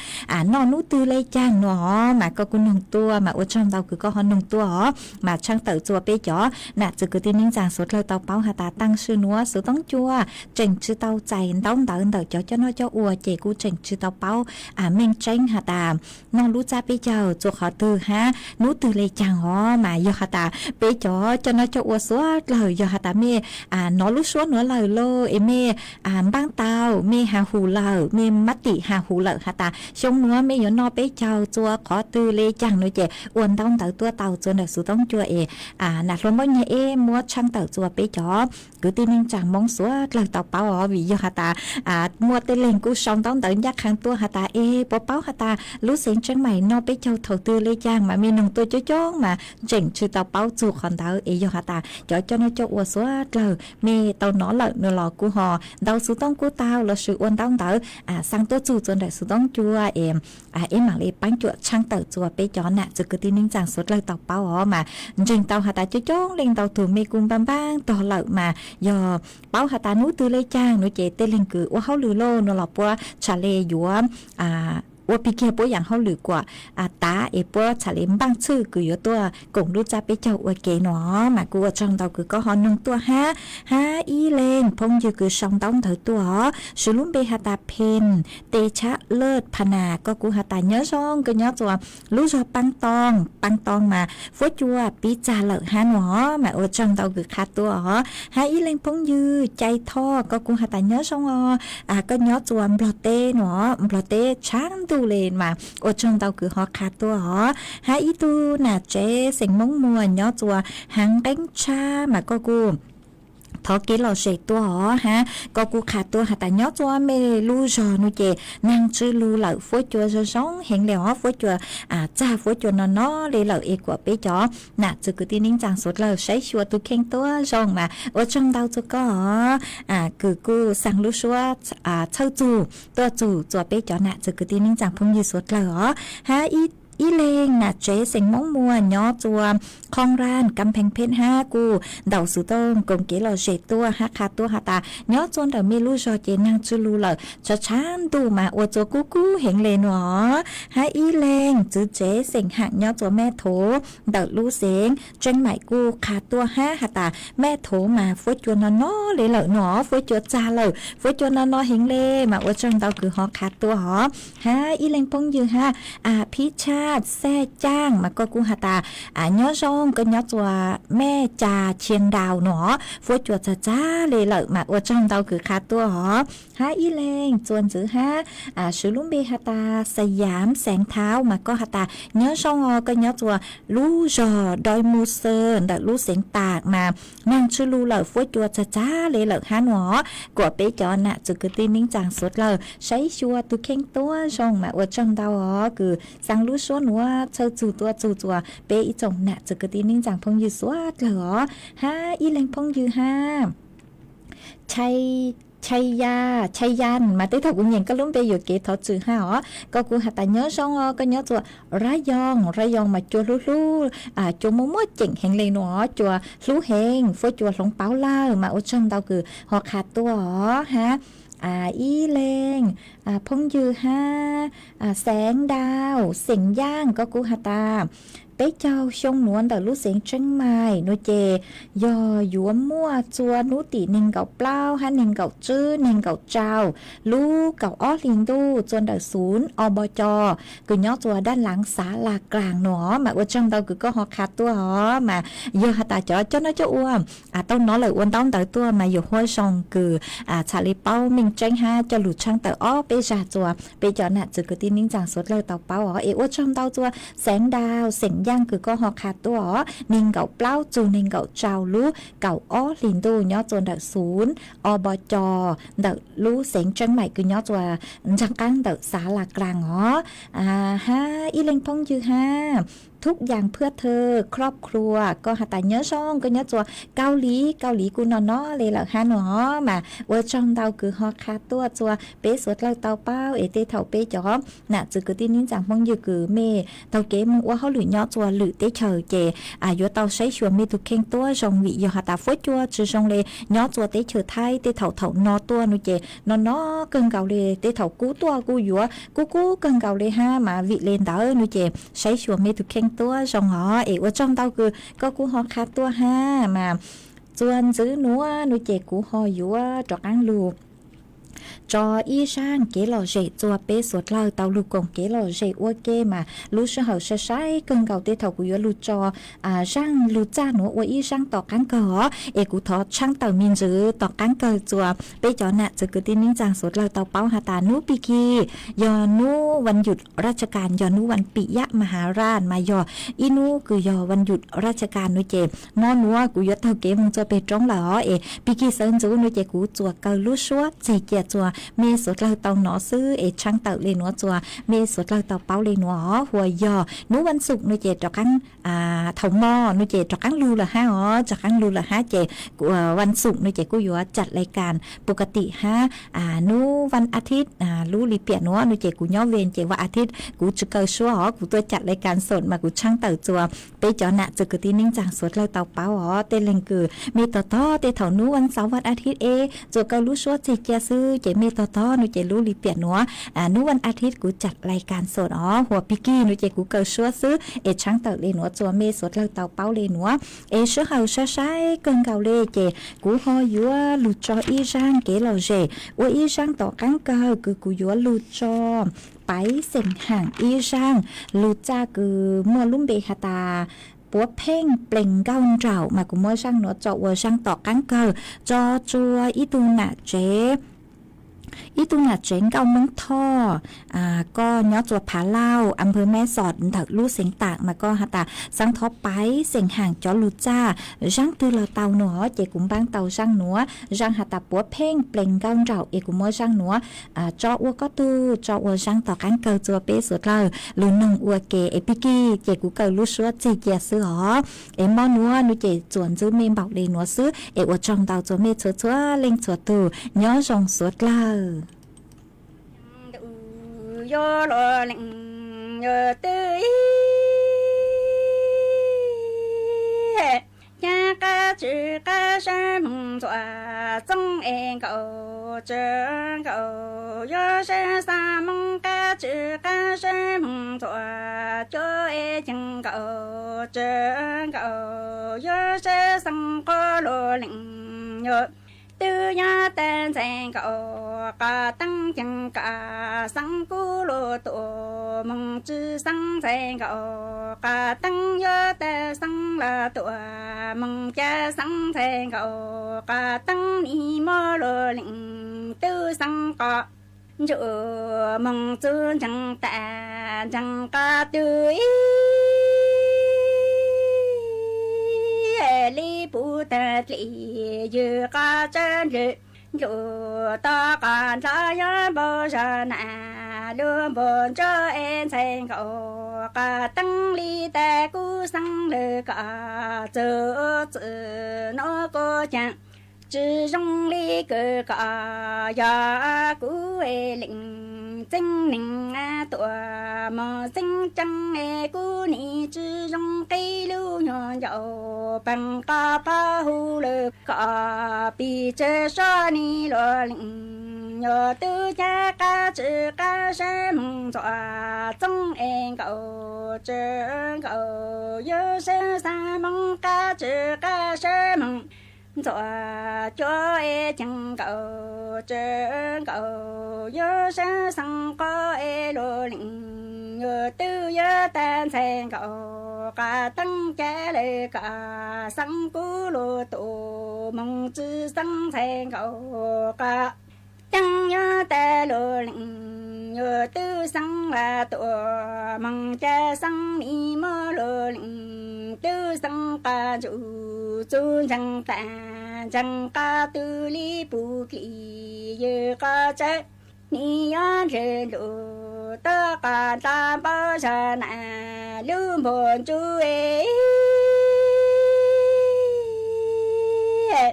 noj nub twg le caag nuav os. Mas koj kuj noog tuaj, mas ua tsaug ntau kws koj ho noog tuaj os. Mas tshaaj tawm txua peb cov nam txiv kwv tij neej tsaa suav dlawg tau paub has tas taag sim nuav xuv tooj cua tseem tsi tau txais ntaub ntawv ntawm cov coj noj coj ua ces kuj tseem tsi tau paub meej tseeb has tas noj lub txab peb caug txua qhov twg hab nub twg le caag os. Mas yog has tas peb cov coj noj coj ua suav dlawg yog has tas mej nov lub suab nuav lawm lauj es mej npaaj tau, mej has hum lawm, mej mab tim has hum lawm has tas xyoo nuav mej yuav noj peb caug txua qhov twg le caag nuav ces ua ntaub ntawv tuaj tau txua ntawm xuv tooj cua es nam hluas Npaub Nyiag Eb muab tshaaj tawm txua peb cov kwv tij neej tsaa Moob suav dlawg tau paub os. Vim yog has tas muaj tej leeg kuj sau ntaub ntawv ncaj qha tuaj has tas es puas paub has tas lub xeev Tseeb Maim noj peb caug thaum twg le caag mas mej noog tuaj coob coob mas tseem tsi tau paub txug qhov ntawd es yog has tas cov coj noj coj ua suav dlawg mej tau nov lawm nuav los kuj ho ntaus xuv tooj kuj tau lossis ua ntaub ntawv xaa tuaj txug txua ntawm xuv tooj cua es ib maam le paab cuam tshaaj tawm txua peb cov nam txiv kwv tij neej tsaa suav dlawg tau paub os. Mas ntseeg tau has tas coob coob leej ntau tug mej kuj npaaj npaaj tog lawm mas yog paub has tas nub twg le caag nuav ces tej leeg kws ua hauj lwm lauj nuav los puab txhad le yuav ua pig kiag puab yaam hauj lwm kuam tav es puab txhad le npaaj txhwj kws yuav tuaj koom lub txab peb caug ua ke nuav. Mas kuj ua tsaug ntau kws koj ho noog tuaj hab. Hab ib leeg phooj ywg kws sau ntaub ntawv tuaj os, swv lub npe has tas Phen Te Tshab Laj Pha Nas, koj kuj has tas nyob zoo, koj nyob txua lub zog Paab Tooj, Paab Tooj mas fuab cua pib txag lawm hab nuav. Mas ua tsaug ntau kws qha tuaj os. Hab ib leeg phooj ywg Cai Thoj, koj kuj has tas nyob zoo os, koj nyob txua Nplog teb nuav, Nplog teb tshaab ntuj le mas ua tsaug ntau kws ho qha tuaj os. Hab ib tug nam tsev xeem Moob Muas nyob txua Haav Nqeeb Tshab mas koj kuj thov kev lom zem tuaj os hab koj kuj qha tuaj has tas nyob txua mej lub zog nuav ces naag tsw lug lawm, fuab cua zoo zoo heev le os, fuab cua txag fuab cua no no le lawm es kuam peb cov nam txiv kwv tij neej tsaa suav dlawg saib xyuas tug kheej tuab zoo mas ua tsaug ntau txua koj os. Kws kuj xaa lub suab txhawb txug tuaj txug txua peb cov nam txiv kwv tij neej tsaa phooj ywg suav dlawg os. Hab ib Ib leeg nam tsev xeem Moob Muas nyob txua Khoo Ran Kam Pheej Pheej hab kuj ntaus xuv tooj koom kev lom zem tuaj hab qha tuaj has tas nyob txua ntawm mej lub zog ces naag tsi lug lawm, tshav tshav ntuj mas ua txua kub kub heev le nuav. Hab ib leeg txwv tsev xeem Haam nyob txua Mej Thov ntawm lub xeev Tseeb Maim kuj qha tuaj hab has tas Mej Thov mas fuab cua no no le lawm nuav, fuab cua txag lawm, fuab cua no no heev le, mas ua tsaug ntau kws ho qha tuaj hov. Hab ib leeg phooj ywg hab, a, Phib Tshaj Xaj Caaj mas koj kuj has tas, a, nyob zoo, koj nyob txua Mej Cas Chia Nraus nuav, fuab cua txag txag le lawm, mas ua tsaug ntau kws qha tuaj hov. Hab ib leeg txua ntxwv hab, a, swv lub npe has tas Xayaam Xeev Thauv mas koj has tas nyob zoo os, koj nyob txua lub zog Doi Mus Xwm ntawm lub xeev Taam mas naag tsi lug lawm, fuab cua txag txag le lawm hab nuav. Kuas peb cov nam txwv kwv tij neej tsaa suav dlawg saib xyuas tug kheej tuab zoo mas ua tsaug ntau os, kws xaa lub suab nuav txhawj txug tuaj txug txua peb ib tsoom nam txwv kwv tij neej tsaa phooj ywg suav dlawg os. Hab ib leeg phooj ywg hab, Chai, Chai Ya, Chai Yan mas tej thaum kuv nyeem koj lub npe yuam kev thov txim hab os. Koj kuj has tas nyob zoo os, koj nyob txua Rab Yoo, Rab Yoo mas cua hlub hlub, a, cua muaj muaj ceem heev le nuav, cua hlub heev, fuab cua hloov paub lawm, mas ua tsaug ntau kws ho qha tuaj os hab. A, ib leeg, a, phooj ywg hab, a, Xeev Dau, Xeem Yaaj, koj kuj has tas peb caug xyoo nuav ntawm lub xeev Tseeb Maim nuav ces yog yuav muaj txua hnub tim neeg nkaum plaub hab neeg nkaum tswb neeg nkaum tsau lub kaum ob hlis ntuj txua ntawm xum O Npo Co kws nyob txua dab laav Xav Las Klaas nuav, mas ua tsaug ntau kws koj ho qha tuaj os. Mas yog has tas cov coj noj coj ua, a, tau nov lawm ua ntaub ntawv tuaj mas yuav huab zoo kws, a, txhad le paub meej tseeb hab coj lug tshaab tawm ob peb zag txua peb cov nam txwv kwv tij neej tsaa suav dlawg tau paub os. Es ua tsaug ntau txua Xeev Dau, Xeem Yaaj kws koj ho qha tuaj os, neeg nkaum plaub txug neeg nkaum tsau lub kaum ob hlis ntuj nyob txua ntawm xum O Npo Co ntawm lub xeev Tseeb Maim kws nyob txua nraag qaab ntawm Xav Las Klaas os. A, hab ib leeg phooj ywg hab, Thub Yaas Phwj Thw Khob Khluas, koj has tas nyob zoo, koj nyob txua Kaus Lim, Kaus Lim kuj no no le lawm hab nuav, mas ua tsaug ntau kws ho qha tuaj txua peb suav dlawg tau paub. Es tej thaum peb cov nam txwv kwv tij neej tsaa phooj ywg kws mej taug kev moog ua hauj lwm nyob txua lwm teb chaws ces, a, yuav tau saib xyuas mej tug kheej tuab zoo, vim yog has tas fuab cua tsi zoo le nyob txua teb chaws Thaib tej thaum thaum no tuaj nuav ces no no kawg nkaus le, tej thaum kub tuaj kuj yuav kub kub kawg nkaus le hab, mas vim le ntawd nuav ces saib xyuas mej tug kheej tuab zoo os. Es ua tsaug ntau kws koj kuj ho qha tuaj hab. Mas txua ntxwv nuav nuav ces kuv ho yuav rov qaab lug tso ib zaaj kev lom zem txua peb suav dlawg tau lug koom kev lom zem ua ke, mas lub sij hawm sai sai kawg nkaus tej thaum kuv yuav lug tso, a, zaaj lug txaj nuav ua ib zaaj tom qaab kawg os. Es kuv thov tshaab tawm me ntsis tom qaab kawg txua peb cov nam txwv kwv tij neej tsaa suav dlawg tau paub has tas nub pig kig yog nub vas yuj raj tsha kas, yog nub vas pim yaj ma has raj, mas yog ib nub kws yog vas yuj raj tsha kas nuav ces mo nuav kuv yuav taug kev moog txua peg roob lawm os. Es pig kig sawv ntxuv nuav ces kuv txuas kaw lub suab txeg cia txua mej suav dlawg tau nov xwb, es tshaab tawm le nuav txua mej suav dlawg tau paub le nuav os. Huas yog nub vas xum nuav ces rov qaab, a, thaum mo nuav ces rov qaab lug lawm hab os, rov qaab lug lawm hab ces, a, vas xum nuav ces kuj yuav cam lais kas pug ka tim hab, a, nub vas a thib, a, lub lim piam nuav nuav ces kuv nyob Vees ces vas a thib kuv tsi kaw suab os, kuv tuaj cam lais kas xoom mas kuv tshaab tawm txua peb cov nam txwv kwv tij neej tsaa suav dlawg tau paub os. Tej leeg kws mej tog tog tej thaum nub vas xauv vas a thib es txuas kaw lub suab txeg cia xwb ces mej tog tog nuav ces lub lim piam nuav, a, nub vas a thib kuv cam lais kas xoom os. Huas pig kig nuav ces kuv kaw suab xwb es tshaab tawm le nuav txua mej suav dlawg tau paub le nuav. Es sij hawm sai sai kawg nkaus le ces kuv ho yuav lug tso ib zaaj kev lom zem ua ib zaaj tom qaab kawg kws kuv yuav lug tso paiv xeem haam ib zaaj lug txaj kws muaj lub npe has tas puav pheej plees nkauj nraum, mas kuv muab zaaj nuav tso ua zaaj tom qaab kawg tso tsua ib tug nam tsev, ib tug nam tsev nkauj Moob Thoj, a, koj nyob txua Phav Lauj, Amper Meb Xos ntawm lub xeev Taam, mas koj has tas xaav thov paiv xeem haam cov lug txaj zaaj twg los tau nuav ces kuv npaab tau zaaj nuav, zaaj has tas puav pheej plees nkauj nraum es kuv muab zaaj nuav, a, tso ua koj tug, tso ua zaaj tom qaab kawg txua peb suav dlawg lug noog ua ke. Es pig kig ces kuv kaw lub suab txeg cia xwb os. Es mo nuav nuav ces txuas ntxwb mej npaum le nuav xwb es ua tsaug ntau txua mej txhua txhua leej txhua tug, nyob zoo suav dlawg. Yog los leej yog twg txooj es nkaus tsw nkaus, yuav sawv xeeb moos qab tsw qab sawv moos ntxuav cuab es ceev nkaus tsw nkaus, yuav sawv xeeb qhov luag leej yuav twb yuav tag ntxhais nkaus qhov teeb ceev kom xeeb kub luag tuaj moos tsw xeeb ntxhais nkaus qhov teeb yuav tag xeeb los tuaj moos cas xeeb ntxhais nkaus qhov teeb nim muab luag leej twb xeeb qhov ntsuj moos txug ntseeg tas ntseeg qhov twg ib li puv tag dlim ywg qhov tsawb nplwg nplug toj qhov ntxhov yuav npau zog na lub npua ntsuab es ntxhais nkaus qhov teeb li tas kub xeeb lawm kom txug txwm nuav kuv caag tsw zoo li kws kom yog kuv es leej txeeb neeg tuaj moog txeeb tseeb es kuv nim tsw zoo qhib lub nyuag ncauj peeg qhov phab hu lawm kom pis tsawg sab nim luag leej yuav twb cav qab tsw qab sawv moos ntxuav txooj es nkaus tsw nkaus, yuav sawv xeeb moos qab tsw qab sawv moos ntxuav cuab es ceev nkaus tsw nkaus, yuav sawv xeeb qhov es luag leej yuav twb yuav tag ntxhais nkaus qhov teeb cav lawm kom xeeb kub luag tuaj moog tsw xeeb ntxhais nkaus qhov teeb yuav tag luag leej yuav twb xeeb los tuaj moog cas xeeb nim muab luag leej twb xeeb qhov ntsuj txug ntseeg tas ntseeg qhov twg li puv dlim ywg qhov tsawb nim yuav nplwg nplug toj qhov ntxhov npau zog na lub npua ntsuj es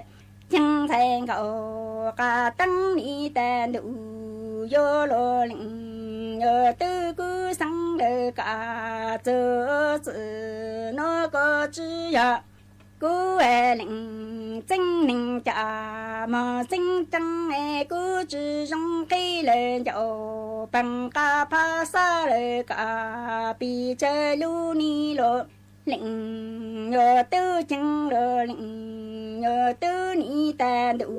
ceev ntxhais nkaus qhov teeb nim tag ntuj yuav luag leej yuav twb kub xeeb lawm kom txug txwm nuav kuv tsi yog kuv leej txeeb neeg cov moog txeeb tseeb es kuv tsi zoo qhib lawm ncauj peeg qhov phab xab lawm kom pis tsawg lub nim luag leej yuav twb ceev luag leej yuav twb nim tag ntuj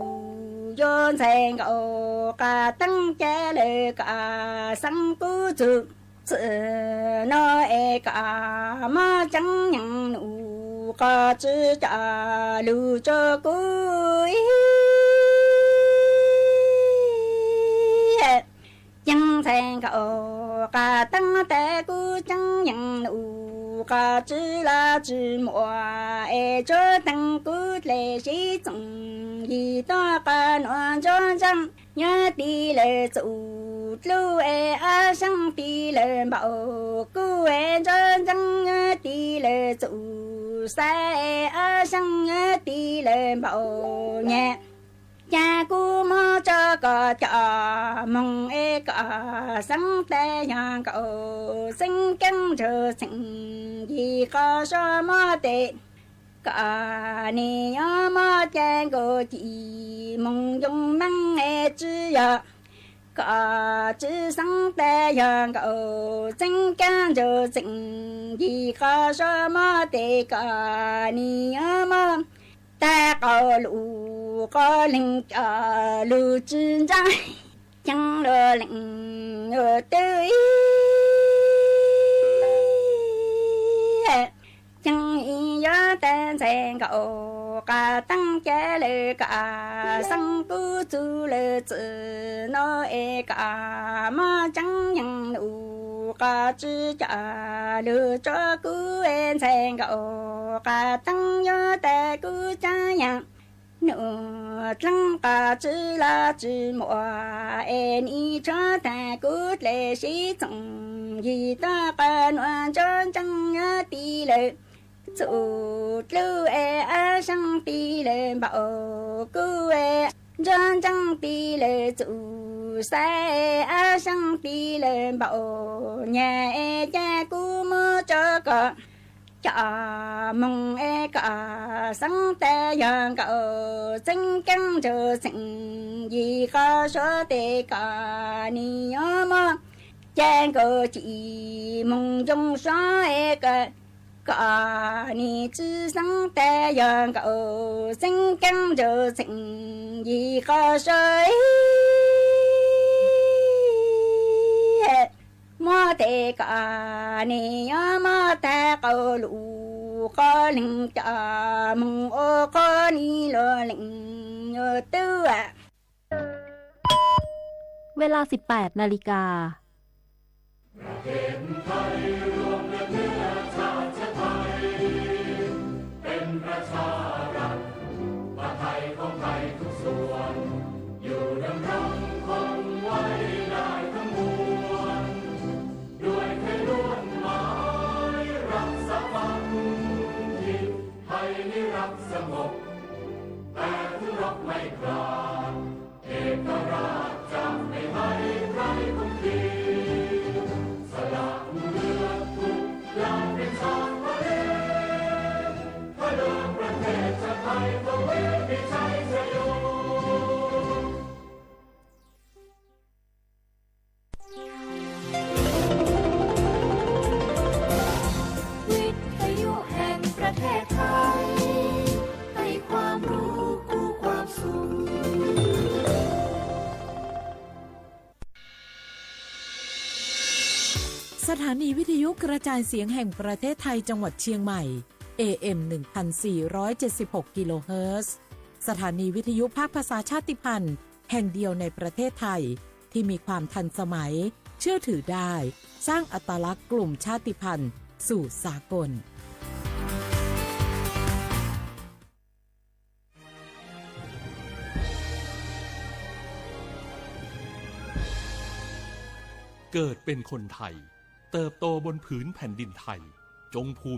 yuav ntxhais nkaus qhov teeb cav lawm kom xeeb kub txug txwm nuav es kom muab tseeb yeej num qhov tsi coj lug rua kuv ib ceev ntxhais nkaus qhov teeb tas kuv tseeb yeej num qhov tsi los tsi muaj es tsuav teeg kuv dlej sib txoom yig tog qhov nuav ntsuab ntseeb yuav tig lawm txuj dlub es ab seeb tig lawm npaum kuv es ntsuab ntseeb yuav tig lawm txuj xab es ab seeb yuav tig lawm npaum nyag. Cas kuv muab tso koj coj moog es koj xeeb tas yog nkaus xeeb keeb nrug txheem yig qhov sab muab tes koj nim yuav muab ca nkaus ci moog yoo meej es tsi yog koj tsi xeeb tas yog nkaus xeeb keeb nrug txheem yig qhov sab muab tes koj nim yuav muab tag qau lug qhov leeg coj lug tsi ntseeb ceev luag leej yuav twb ib ceev ib yuav tag ntxhais nkaus qhov teeb cav lawm kom xeeb kub txug lawm txwm nuav es kom muab tseeb yeej num qhov tsi coj lug rua kuv es ntxhais nkaus qhov teeb yuav tas kuv tseeb yeej num dleeb qhov tsi los tsi muaj es nim tshuav tas kuv dlej sib txoom yig tog qhov nuav ntsuab ntseeb yuav tig lawm txuj dlub es ab seeb tig lawm npaum kuv es ntsuab ntseeb tig lawm txuj xab es ab seeb tig lawm npaum nyag es cas kuv muab tso koj tom moos es kom xeeb tas yog nkaus txeeb keeb ntsug txheem yim qhov suav tes kom nis yuav muab caj nkaus cim moos ncoo suav es kom nis tsi xeeb tas yog nkaus txeeb keeb ntsug txheem yim qhov suav muab tes kom nis yuav muab tag qau lus qhov leeg coj moog ua qhov nis luag leej yuav tub.เวลา สิบแปด นาฬิกา ประเทศไทยรวมเลือดเนื้อชาติไทย เป็นประชารัฐ ประไทยของไทยทุกส่วน อยู่ดำรงคงไว้ได้ทั้งมวล ด้วยไทยล้วนหมายรักษาฝัน ที่ไทยนี้รักสงบ แต่ถึงรบไม่กล้า เอกราชจะไม่ให้ใครคุมขีด สละเลือดทุกอย่างเป็นชาติทะเล เพื่อเดินประเทศชาติไทย ทวีปมีชัยชโย วิทยุแห่งประเทศไทย ให้ความรู้คู่ความสุข สถานีวิทยุกระจายเสียงแห่งประเทศไทยจังหวัดเชียงใหม่ เอ เอ็ม หนึ่งพันสี่ร้อยเจ็ดสิบหก กิโลเฮิรตซ์ สถานีวิทยุภาคภาษาชาติพันธุ์แห่งเดียวในประเทศไทย ที่มีความทันสมัย เชื่อถือได้ สร้างอัตลักษณ์กลุ่มชาติพันธุ์สู่สากล เกิดเป็นคนไทย เติบโตบนผืนแผ่นดินไทย จงภู